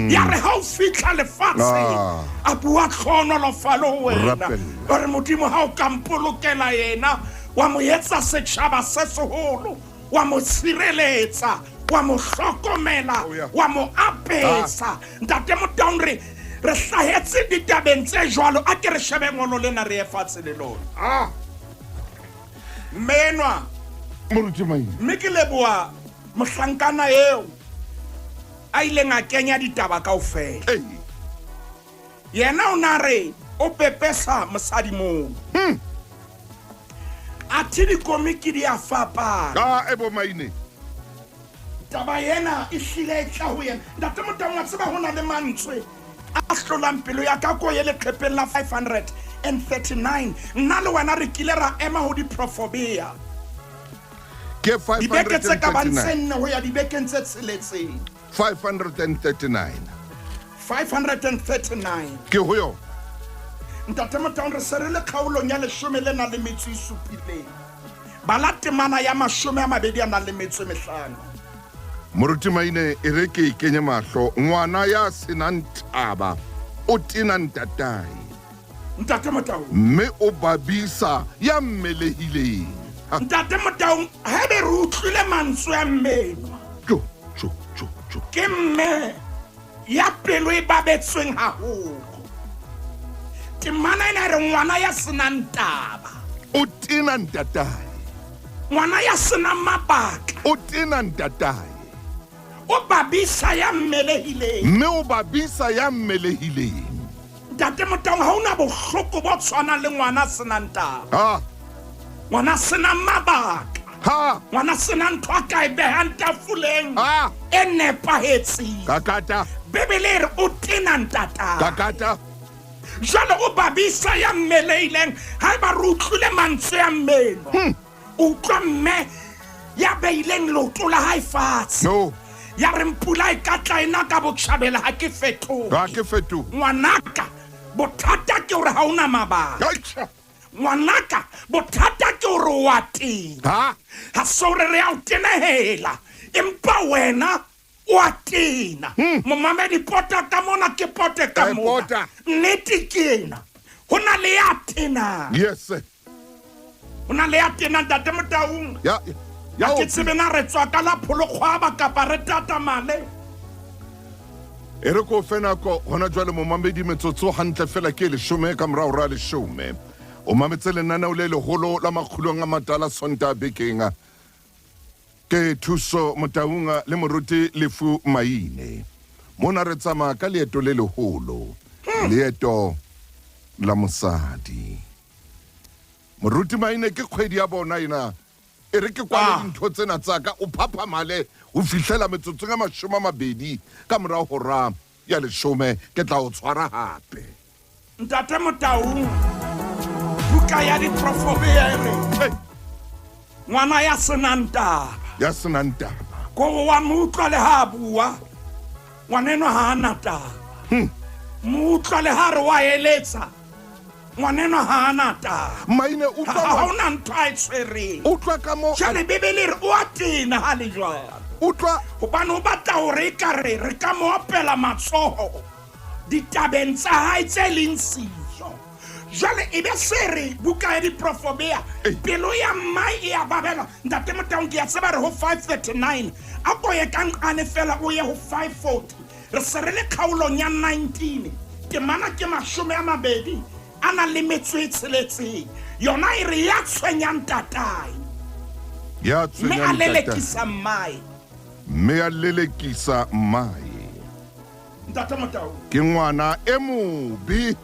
ya re ha o fitlha lefatsheng Ah. a bua tlhohonolofalo ho wena, Rapella. o re Modimo ha o ka mpolokela yena, wa mo etsa setjhaba se seholo, wa mo tshireletsa, wa mo hlokomela, Oh, yeah. wa mo apesa. Ntate Motaung, re re hlahetse ditabeng tse jwalo. A ke re shebe ngolo lena re ye fatshe le lona. Ah. Mme enwa, Moruti Maine. mme ke leboha mohlankana eo a ileng a kenya ditaba kaofela. Ei. Yena o na re o pepesa mosadi moo, athe dikomiki di a fapana. Ah, e bo Maine. Taba ena e hlile e tla ho yena. Ntate Motaung, wa tseba ho na le mantswe a hlolang pelo ya ka ko ye leqhepeng la 539. Nna le wena re kile ra ema ho diprofobia Ke dibeke tse ka bang tse 539. nne ho ya dibekeng tse tsheletseng. 539. 539. Ke ho yona. Ntate Motaung, re se re le kgaolong ya 17. Bala temana ya 25. Moruti Maine, e re ke e kenye mahlo. Ngwana ya senang taba o tena ntatae. Ntate Motaung, Mme o babisa ya mmelehileng. Ntate Motaung, haebe re utlwile mantswe a mmenwa, Jo, jo, jo, jo. ke mme ya pelo e babetsweng haholo. Temana ena e re ngwana ya senang taba. O tena ntatae. Ngwana ya senang mabaka. O tena ntatae. O babisa ya mmelehileng. Mme o babisa ya mmelehileng. Ntate Motaung, ha ona bohloko bo tshwanang le ngwana senang taba. Ha. Ngwana senang mabaka. Ha. Ngwana senang ntho a ka e behang tafoleng. Ha. E nepahetseng. Kakata. Bibele e re o tena ntatae. Kakata. Jwale o babisa ya mmelehileng haeba re utlwile mantswe a mmeno. O utlwa mme ya beileng leoto la hae fatshe. No. Ya re mpula e ka tla ena ka botjhabela ha ke fetohe. Ha ke fetohe. Ngwanaka, bothata ke hore ha ona mabaka. Aitjha. Ngwanaka, bothata ke hore o a tena. Ha. Ha se hore re a o tenehela, empa wena o a tena. Momamedi, pota ka mona ke pote ka mona. Pota. Nnete ke ena. Ho na le ya tenang. Yes. Ho na le ya tenang, Ntate Motaung. Ya ya Ha ke tsebe na re tswa ka la pholokgwaba kapa re tatamale. E re ko fe nako hona jwale momamedi metsotso hantle fela ke 10 ka morao ra 10. O mametse lenaneo le leholo la makgulong a matala Sontaha bekeng. Ke Thuso Motaung le moruti Lefu Maine. Mona re tsamaya ka leeto le leholo. Leeto la mosadi. Moruti Maine ke kgwedi ya bona ena. E re ke kwale dintho tsena tsa ka o phaphamale ho fihlela metsotsong a 20 ka morao hora ya 10 ke tla o tshwara hape. Ntate Motaung, buka ya diprofobia e re ngwana ya senang taba. Ya senang taba. Ko wa mo utlwa le ha bua, ngwaneno ha ana taba. Mo utlwa le ha re wa eletsa, ngwaneno ha ana taba. Maine utlwa Ha hona ntho a e tshwereng. Utlwa ka mo Jwale Bibele e re o a tena ha le jwalo. Utlwa hobane o batla hore e ka re re ka mo opela matsoho ditabeng tsa hae tse leng siyo. Jwale e be se re buka ya diprofobia pelo ya mmae e a babela. Ntate Motaung, ke a tseba re ho 539 a ko ye ka nqane fela o ye ho 540. Re se re le kgaolong ya 19 temana ke 22 a nang le metso e tsheletseng. Yona e re ya tshwenyang ntatae. Ya Mme a tshwenyang ntatae. lelekisa mmae. Mme a lelekisa mmae. Ntate Motaung. Ke ngwana e mobe.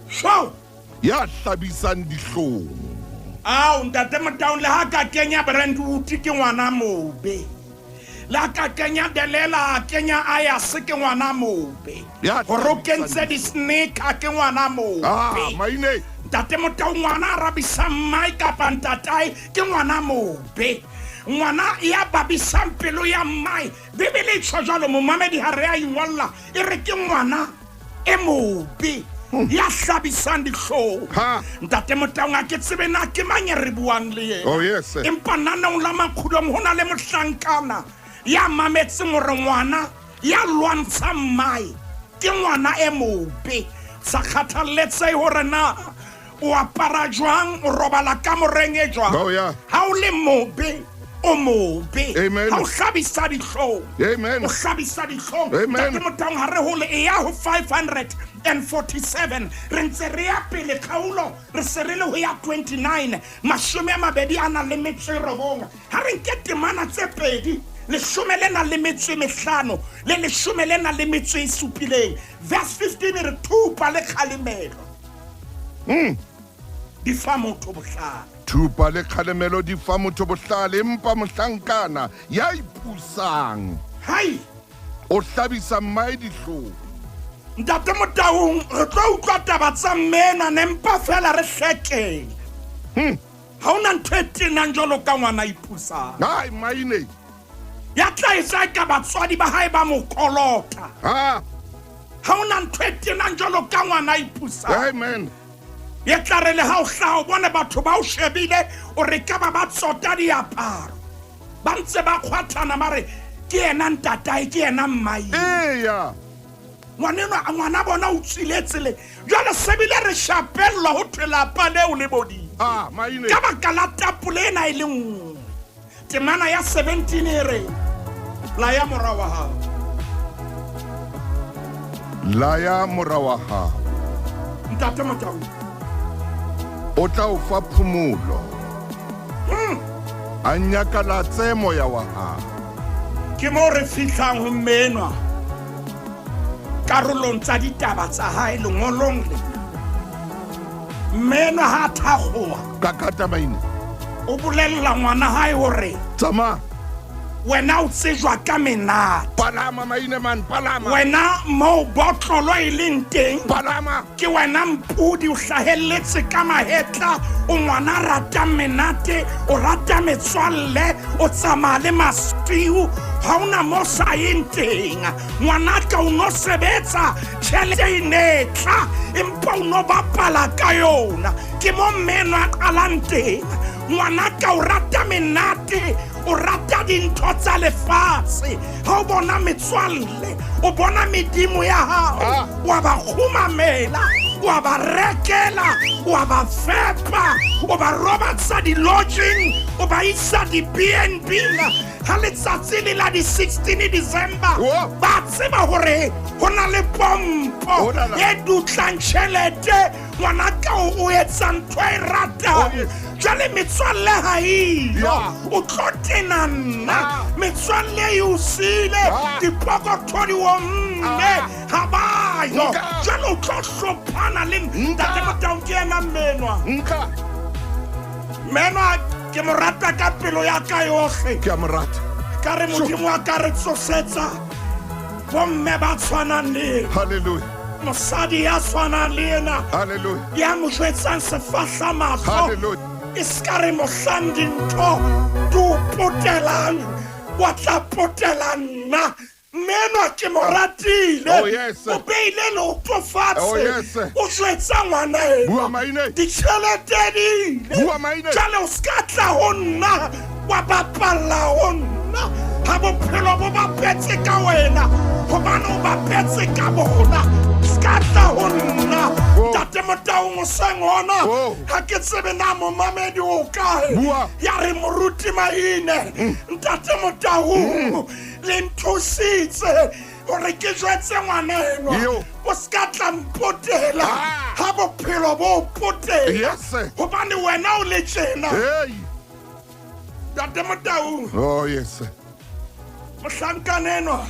Sho. Ya hlabisang dihlong. Ao, Ntate Motaung, le ha ka kenya Brentwood ke ngwana mobe. Le ha ka kenya Delela, a kenya Ayase ke ngwana mobe. Ya Hore o hlabisang kentse di-sneaker ke ngwana mobe. Ah, maine. Ntate Motaung, ngwana a rabisang mmae kapa ntatae ke ngwana mobe. Ngwana ya babisang pelo ya mmae. Bibele e tjho jwalo, momamedi ha re a ingolla, e re ke ngwana e mobe. Ya hlabisang dihlong. Ha. Ntate Motaung, ha ke tsebe na ke mang e re buang le yena. Oh, yes. Empa naneong la makgulong ho na le mohlankana ya mametseng hore ngwana ya lwantshang mmae ke ngwana e mobe. Sa kgathalletsehe hore na o apara jwang, o robala kamoreng e jwang. Oh, yeah. Ha o le mobe, o mobe. Amen. Ha o hlabisa dihlong. Amen. O hlabisa dihlong. Amen. Ntate Motaung, ha re hole e ya ho 547. Re ntse re ya pele kgaolo, re se re le ho ya 29, 29. Ha re nke temana tse pedi, 15 le 17. Verse 15 re thupa le kgalemelo. Di fa motho bohlale. Thupa le kgalemelo di fa motho bohlale, empa mohlankana ya ipusang. Hai. O hlabisa mmae dihlong. Ntate Motaung, re tlo utlwa taba tsa mmena ne mpa fela re hlekela. Ha hona ntho e tenang jwalo ka ngwana ipusang. Hai, maine. Ya tla etsa ka batswadi ba hae ba mo kolota. Ha. Ha hona ntho e tenang jwalo ka ngwana ipusang. Amen. Ye tla re le ha o hlaha o bone batho ba o shebile, o re ka ba ba tsota diaparo. Ba ntse ba kgwathana ba re ke yena ntatae, ke yena mmae. Eya. Ngwanenwa, ngwana bona o tswile tseleng. Jwale se bile re shapellwa ho thwe lapa leo le bodile. Ah, maine. Ka baka la tapole ena e le nngwe. Temana ya 17 e re, laya mora wa hao. Laya mora wa hao. Ntate Motau. O tla o fa phomolo. A nyakalatse moya wa hao. Ke mo re fihlang ho mme enwa karolong tsa ditaba tsa hae lengolong lena. Mme enwa ha a thakgoha, Ka kata maine. o bolella ngwana hae hore Tsamaya. wena o tsejwa ka menate. Palama maine man, palama. Wena moo botlolo e leng teng, Palama. ke wena mpudi, o hlahelletse ka mahetla, o ngwana ratang menate, o rata metswalle, o tsamaya le masiu, ha ona mo sa yeng teng. Ngwanaka o no sebetsa, tjhelete e ne tla, empa o no bapala ka yona. Ke mo mme enwa a qalang teng. Ngwanaka o rata menate, o rata dintho tsa lefatshe. Ha o bona metswalle, o bona medimo ya hao, wa ba kgumamela, wa ba rekela, wa ba fepa, o ba robatsa di-lodging, o ba isa di-B N B. Ha letsatsi le la di-16 December, Whoa. ba tseba hore ho na le pompo Ho na la- e dutlang tjhelete. Ngwanaka o etsa ntho e ratang. Oh, yes. Jwale metswalle ha eyo. Yeah. O tlo tena nna. Ah. Metswalle e o siile. Ah. Dipokotho di omme. Ah. Ha ba yo. Nka. Jwale o tlo hlophana le Nka. Ntate Motau ke yena mmenwa. Nka. Mmenwa ke mo rata ka pelo ya ka yohle. Ke a mo rata. Ka re Modimo wa ka re tsosetsa bomme ba tshwanang le ena. Hallelujah. Mosadi ya tshwanang le ena. Hallelujah. Ya mo jwetsang sefahla mahlo. Hallelujah. E ska re mohlang dintho di o potelang, wa tla potela nna. Mme enwa ke mo ratile. Oh, yes. O beile leoto fatshe. Oh, yes. O jwetsa ngwana enwa. Bua maine. Ditjhelete di ile. Bua maine. Jwale o ska tla ho nna, wa bapalla ho nna. Ha bophelo bo bapetse ka wena, hobane o bapetse ka bona. Ska tla ho nna. Oh. Ntate Motaung o seng hona. Oh. Ha ke tsebe na momamedi o kae. Bua. Ya re moruti Maine. Ntate Motaung, le nthusitse hore ke jwetse ngwana enwa. Yo. O ska tla mpotela. Ah. Ha bophelo bo o potela. Yes, sir. Hobane wena o le tjena. Hey. Ntate Motaung. Oh, yes, sir. Mohlankana enwa.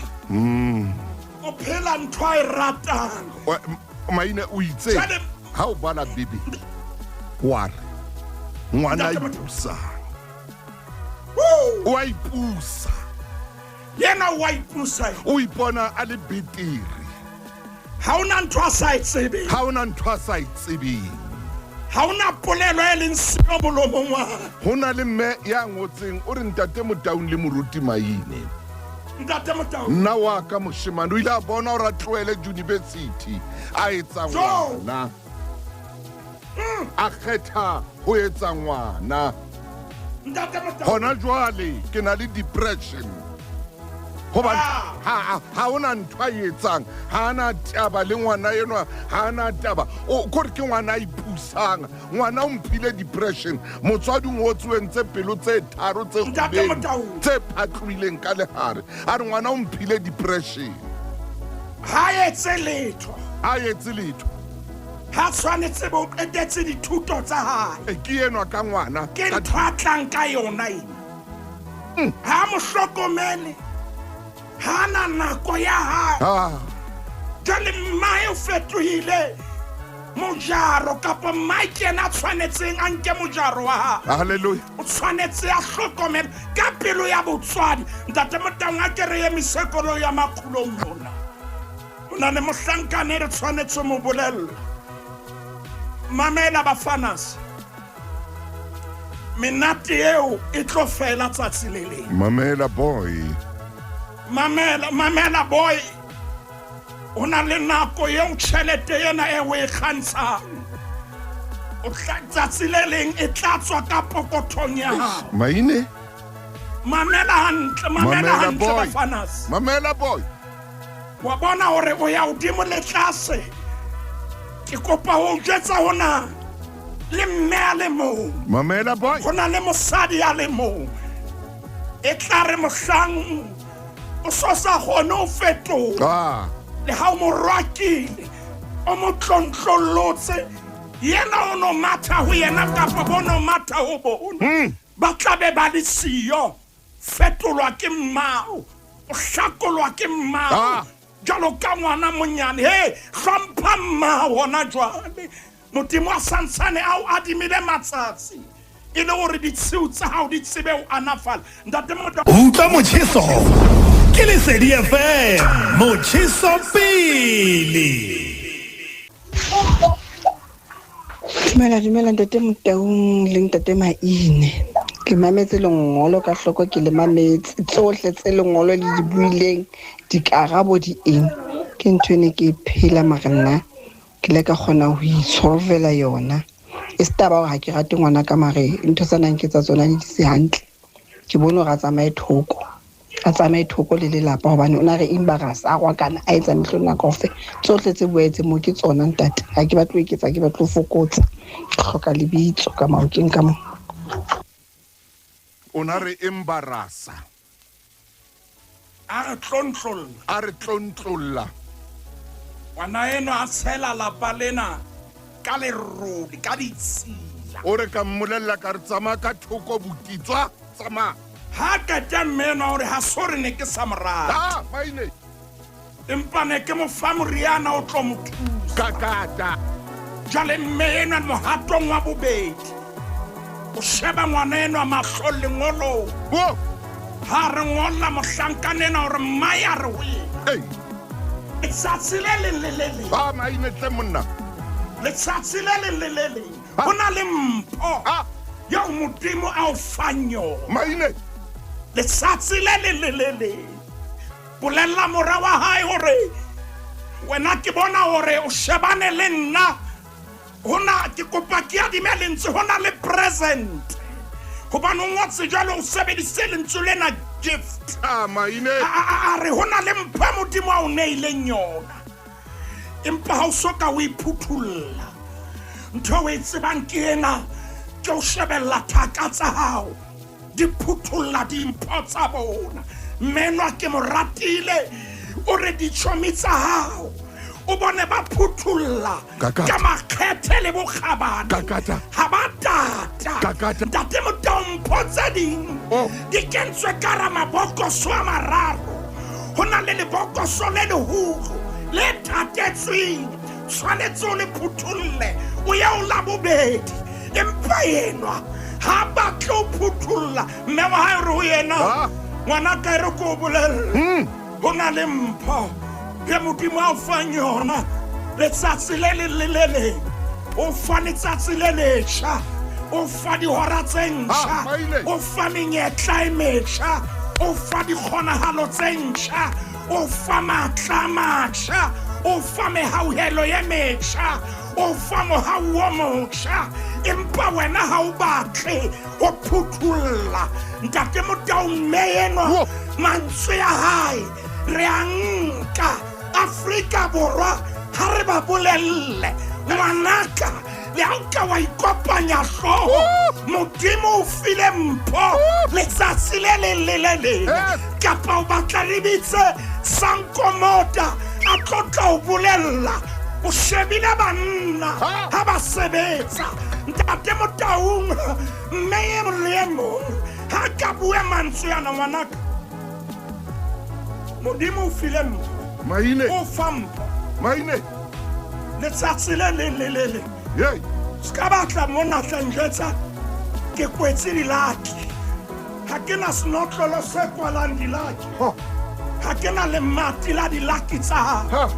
O phela ntho a e ratang. Maine o itse Jwale- ha o bala Bibele wa re ngwana a Ntate Motho- ipusang. Woo! O a ipusa. Yena o a ipusa. O ipona a le betere. Ha ona ntho a sa e tsebeng. Ha ona ntho a sa e tsebeng. Ha ona polelo e leng siyo molomong wa hae. Ho na le mme ya ngotseng o re Ntate Motaung le Moruti Maine. Ntate Motaung. Nna wa ka moshemane o ile a bona hore a tlohele university a etsa Jo! ngwana. A kgetha ho etsa ngwana. Ntate Motaung. Hona jwale ke na le depression. Hobane Ah. ha hona ntho a e etsang, ha ana taba le ngwana enwa, ha ana taba. O kore ke ngwana a ipusang. Ngwana o mphile depression. Motswadi o ngotsweng tse pelo tse tharo tse Ntate kgubedu, Motaung. tse phatlohileng ka lehare. A re ngwana o mphile depression. Ha etse letho. Ha etse letho. Ha tshwanetse bo qetetse dithuto tsa hae. E, ke enwa ka ngwana. Ke Ka ntho a tlang ka yona ena. Ha mo hlokomele. Ha na nako ya hae. Ah. Jwale mmae o fetohile mojaro kapa mmae ke yena a tshwanetseng a nke mojaro wa hae. Hallelujah. O tshwanetse a hlokomele ka pelo ya botswadi. Ntate Motaung a ke re emise koloi ya makgulong mona. O na le mohlankane re tshwanetse ho mo bolella. Mamela bafanas. Menate eo e tlo fela tsatsi le leng. Mamela boy. Mamela, mamela boy. O na le nako eo tjhelete ena e o e kgantshang. O tla tsatsi le leng e tla tswa ka pokothong ya hao. Maine? Mamela hantle, mamela Mamela hantle boy. bafanas. Mamela boy. Wa bona hore o ya hodimo le tlase. Ke kopa ho jwetsa hona. le mme a le mong. Mamela boy. Go na le mosadi a le mong. E tla re mohlang o so sa kgone ho fetoha. Ah. Le ha o mo rwakile, o mo tlontlollotse, yena o no matha ho yena kapa bo no matha ho bona. Ba tla be ba le siyo. Fetolwa ke mmao, o hlakolwa ke mmao. Ah. Jwalo ka ngwana monyane, he, hlompha mmao hona jwale. Modimo a santsane a o adimile matsatsi e le hore ditshiu tsa hao di tsebe ho anafala. Ntate Motho. Utlwa motjheso ke Lesedi FM, motjheso pele. Dumela, dumela ntate Motaung le ntate Maine. Ke mametse lengolo ka hloko, ke le mametse tsohle tse lengolo le di buileng, dikarabo di eng. Ke ntho e ne ke e phela mara nna ke ile ka kgona ho itsholvela yona. E se taba hore ha ke rate ngwana ka mare ntho tsa nang ke tsa tsona di se hantle. Ke bone hore a tsamaye thoko. A tsamaye thoko le lelapa hobane o na re embarrass a rwakana a etsa mehleng nako kaofela. Tsohle tse buaetseng moo ke tsona ntate. Ha ke batle ho eketsa, ke batle ho fokotsa. Ke hloka lebitso ka maokeng ka moo. O na re embarrassa. A re tlontlolla. A re tlontlolla. Ngwana enwa a tshela lapa lena ka lerole, ka ditshila. O re ka mmolella ka re tsamaya ka thoko buti, tswa, tsamaya. Ha qeta mme enwa o re ha so re ne ke sa mo rate. Ah, maine. Empa ne ke mo fa moriana o tlo mo thusa. Kakata. Jwale mme enwa mohatong wa bobedi o sheba ngwana enwa mahlo lengolong. Wo. Ha re ngolla mohlankana enwa hore mmae a re ho yena. Ei. Letsatsi le leng le le leng. Ah, maine tle monna. Letsatsi le leng le le leng. Ah. Ho na le mpho. Ah. Eo Modimo a o fang yona. Maine. Letsatsi le leng le le leng. Bolella mora wa hae hore wena ke bona hore o shebane le nna. Hona ke kopa ke adime lentswe, hona le present. Hobane o ngotse jwalo, o sebedisitse lentswe lena gift. Ah, maine. A re hona le mpho e Modimo a o neileng yona. Empa ha o soka o iphuthulla. Ntho o e tsebang ke ena, ke o shebella thaka tsa hao. Di phuthulla dimpho tsa bona. Mme enwa ke mo ratile, o re ditjhomi tsa hao. O bone ba phuthulla Kakata. ka makgethe le bokgabane. Kakata. Ha ba tata. Kakata. Ntate Motaung, mpho tse ding Oh. di kentswe ka hara mabokoso a mararo. Ho na le lebokoso le leholo le thatetsweng, tshwanetse o le phuthulle o ye o la bobedi. Empa enwa ha batle ho phuthulla. Mme wa hae o re ho yena, Ah. ngwana ka e re ke o bolelle, ho na le mpho e Modimo a o fang yona letsatsi le leng le le leng. O fa letsatsi le letjha, o fa dihora tse ntjha, Ah, maile. o fa menyetla e metjha, o fa dikgonahalo tse ntjha, o fa matla a matjha, o fa mehauhelo e metjha, o fa mohau o motjha. Empa wena ha o batle ho phuthulla. Ntate Motaung, mme enwa Wo. mantswe a hae re a nka Afrika Borwa ha re ba bolelle. Ngwanaka, le ha o ka wa ikopanya hlooho, Modimo o file mpho letsatsi le leng le le leng. Yes. Kapa o batla re bitse Sankomota a tlo tla o bolella. O shebile banna Ha. ha ba sebetsa. Ntate Motaung, mme e mong le e mong ha ka bua mantswe ana, ngwanaka, Modimo o file mpho. Maine. O fa mpho. Maine. Letsatsi le leng le le leng. Hey. Se ka batla mona tla njwetsa ke kwetse dilaki. Ha ke na senotlolo se kwalang dilaki. Ha. Ha ke na lemati la dilaki tsa hao. Ha.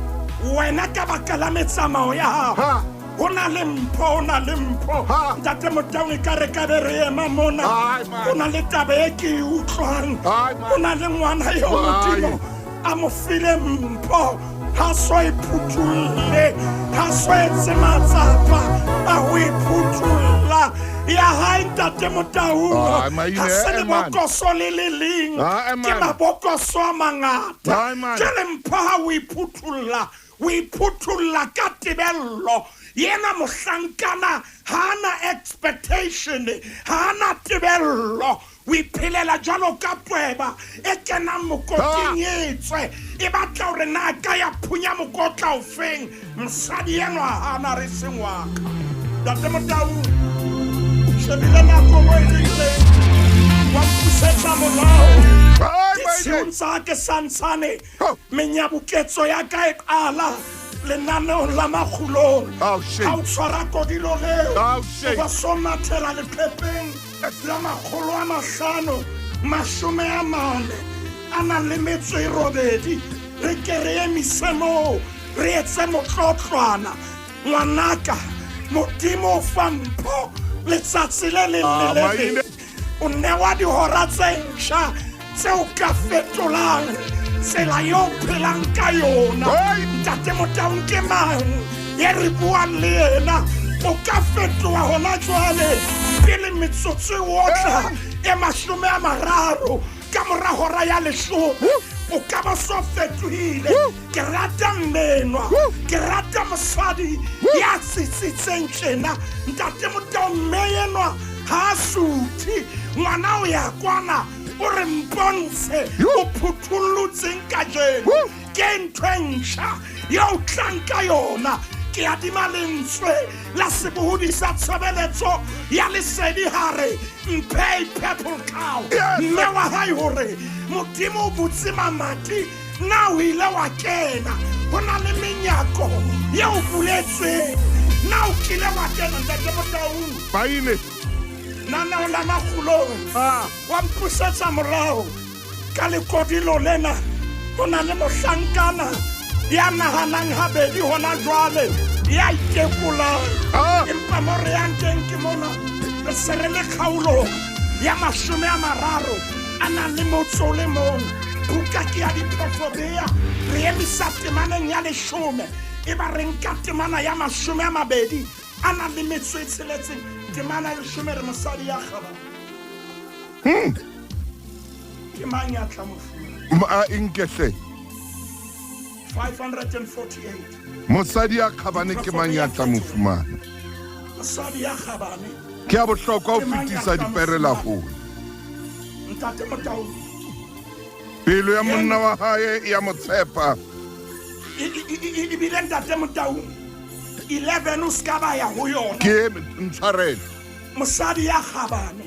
Wena ka baka la metsamao ya hao. Ha. Ho na le mpho, ho na le mpho. Ha. Ntate Motaung, e ka re ka be re ema mona. Ai, man. Ho na le taba e ke e utlwang. Ai, man. Ho na le ngwana eo Ai. Modimo a mo file mpho. Ha so e phuthulle, ha so etse matsapa a ho e phuthulla. Ya hae Ntate Motaung, Ai, maine, ha se eh, man. lebokoso le le leng, Ai, ke man. mabokoso a mangata. Ai, man. Jwale mpho ha o e phuthulla, o e phuthulla ka tebello Yena mohlankana ha a na expectation, ha a na tebello. O iphelela jwalo ka tweba e kenang mokoting e tswe e batla hore na ka ya phunya mokotla ofeng. Mosadi enwa ha na re seng wa ka. Ntate Motau, shebile nako mo e leng teng, wa mpusetsa morao. Ditshiung tsa ke santsane menyabuketso ya ka e qala lenaneong la makgulong. Ha o tshwara kodilo leo, o ba so mathela leqhepeng la 548. Re ke re emise moo, re etse motlotlwana. Ngwanaka, Modimo o fa mpho letsatsi le leng le le leng. O newa dihora tse ntjha tse o ka fetolang tsela eo phelang ka yona. Ntate Motaung ke mang ye re buang le yena? O ka fetoha hona jwale pele metsotso e otla e 30 ka mora hora ya 10. O ka ba so fetohile. Ke rata mmenwa, ke rata mosadi ya tsitsitseng tjena. Ntate Motao, mme enwa ha a suthe. Ngwana o ya kwana, o re mpontshe o phuthollotseng kajeno. Ke ntho e ntjha eo tlang ka yona. Ke adima lentswe la sebohodi sa tshebeletso ya lesedi hare mphe purple cow. Mme wa hae hore Modimo o butse mamati, na o ile wa kena? Ho na le menyako eo buletsweng, na o kile wa kena? Ntate Motaung, Maine naneo la makgulong wa mpusetsa morao ka lekodilo lena. Ho na le mohlankana ya nahanang habedi hona jwale, ya itekolang. Empa mo re yang teng ke mona, re se re le kgaolong ya 30 a nang le motso o le mong. Buka ke ya Diphofobea. Re emisa temaneng ya 10, e ba re nka temana ya 26. Temana ya 10 re mosadi ya kgabane. Ke mang ya tla mo fumana? A inkehle. 548. Mosadi ya kgabane ke mang ya tla mo fumana? Mosadi ya kgabane. Ke ya bohlokwa ho fetisa diperela hole. Ntate Motau. Pelo ya monna wa hae ya mo tshepa. Ebile Ntate Motau 11 o ska ba ya ho yona. Ke ntshwarele. Mosadi ya kgabane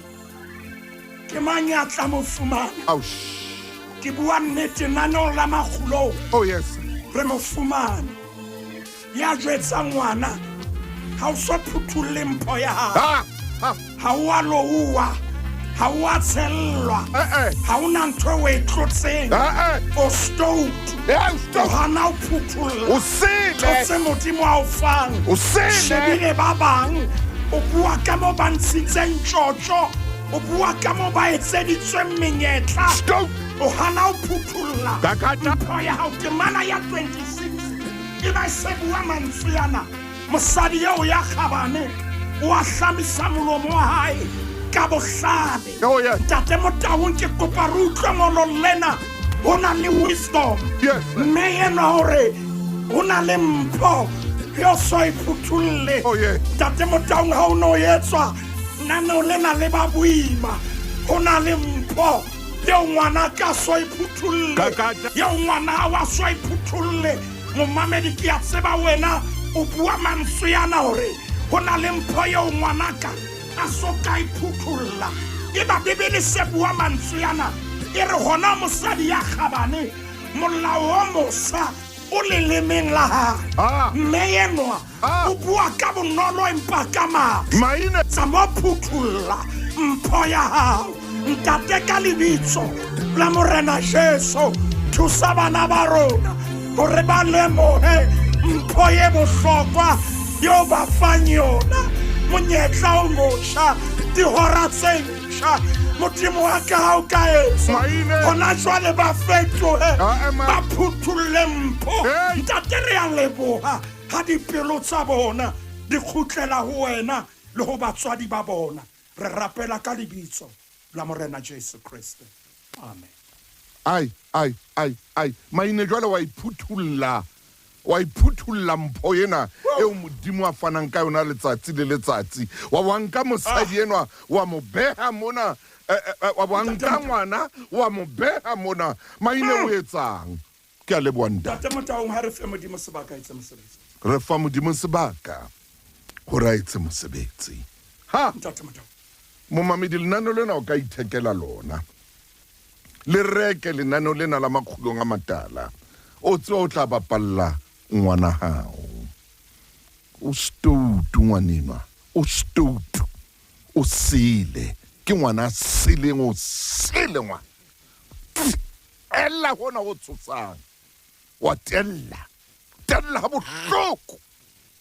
ke mang ya tla mo fumana? Ke bua nnete naneong la makgulong. Oh yes. Re mo fumane. Ya jwetsa ngwana ha o so phuthulle mpho ya hao. Ha o a louwa, ha o a tshellwa, ha o na ntho o e tlotseng. O stoutu, o hana o phuthulla. O sele. Tlotse Modimo a o fang. O sele. Shebile ba bang, o bua ka mo ba ntshitseng tjotjo, o bua ka mo ba etseditsweng menyetla. O hana o phuthulla mpho ya hao. Temana ya 26 e ba se bua mantswe ana. Mosadi eo ya kgabane o a hlamisa molomo wa hae ka bohlale. Ntate Motaung, ke kopa re utlwe ngolong lena ho na le wisdom. Mme enwa hore ho na le mpho yo so e phuthulle. Ntate Motaung, ha o no etswa naneo lena le ba boima. Ho na le mpho eo ngwana ka so e phuthulle, eo ngwana wa so e phuthulle. Momamedi, ke a tseba wena o bua mantswe ana hore ho na le mpho eo ngwanaka a so ka e phuthulla. Eba Bibele se bua mantswe ana e re hona mosadi ya kgabane molao o mosa o lelemeng la hae. Mme enwa o bua ka bonolo empa ka matla. Tsa mo phuthulla mpho ya hao. Ntate, ka lebitso la Morena Jesu, thusa bana ba rona hore ba lemohe mpho e bohlokwa eo ba fang yona. Monyetla o motjha, dihora tse ntjha. Modimo wa ka ha o ka etsa hona jwale ba fetohe, ba phuthulle mpho. Ntate, re a leboha ha dipelo tsa bona di kgutlela ho wena le ho batswadi ba bona. Re rapela ka lebitso la Morena Jesu Kriste. Amen. Ai, ai, ai, ai. Maine jwale wa iphuthulla. Wa iphuthulla mpho ena eo Modimo a fanang ka yona letsatsi le letsatsi. Wa wa nka mosadi enwa wa mo beha mona, wa wa nka ngwana wa mo beha mona. Maine o etsang? Ke a leboha ntate. Ntate Motaung, ha re fe Modimo sebaka a etse mosebetsi. Re fa Modimo sebaka hore a etse mosebetsi. Ha! Ntate Motaung. Momamedi, lenaneo lena o ka ithekela lona. Le reke lenaneo lena la Makgulong a Matala. O tseba o tla bapalla ngwana hao. O stoutu ngwanenwa. O stoutu. O sele. Ke ngwana a seleng, o sele ngwana. Tella hona ho tshosang. Wa tella. Tella ha bohloko.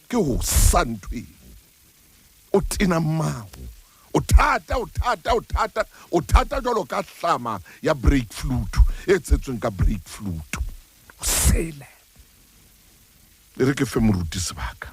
Ke ho sa ntho eo. O tena mmao. O thata, o thata, o thata, o thata jwalo ka hlama ya brake fluid e tshetsweng ka brake fluid. O sele. E re ke fe moruti sebaka.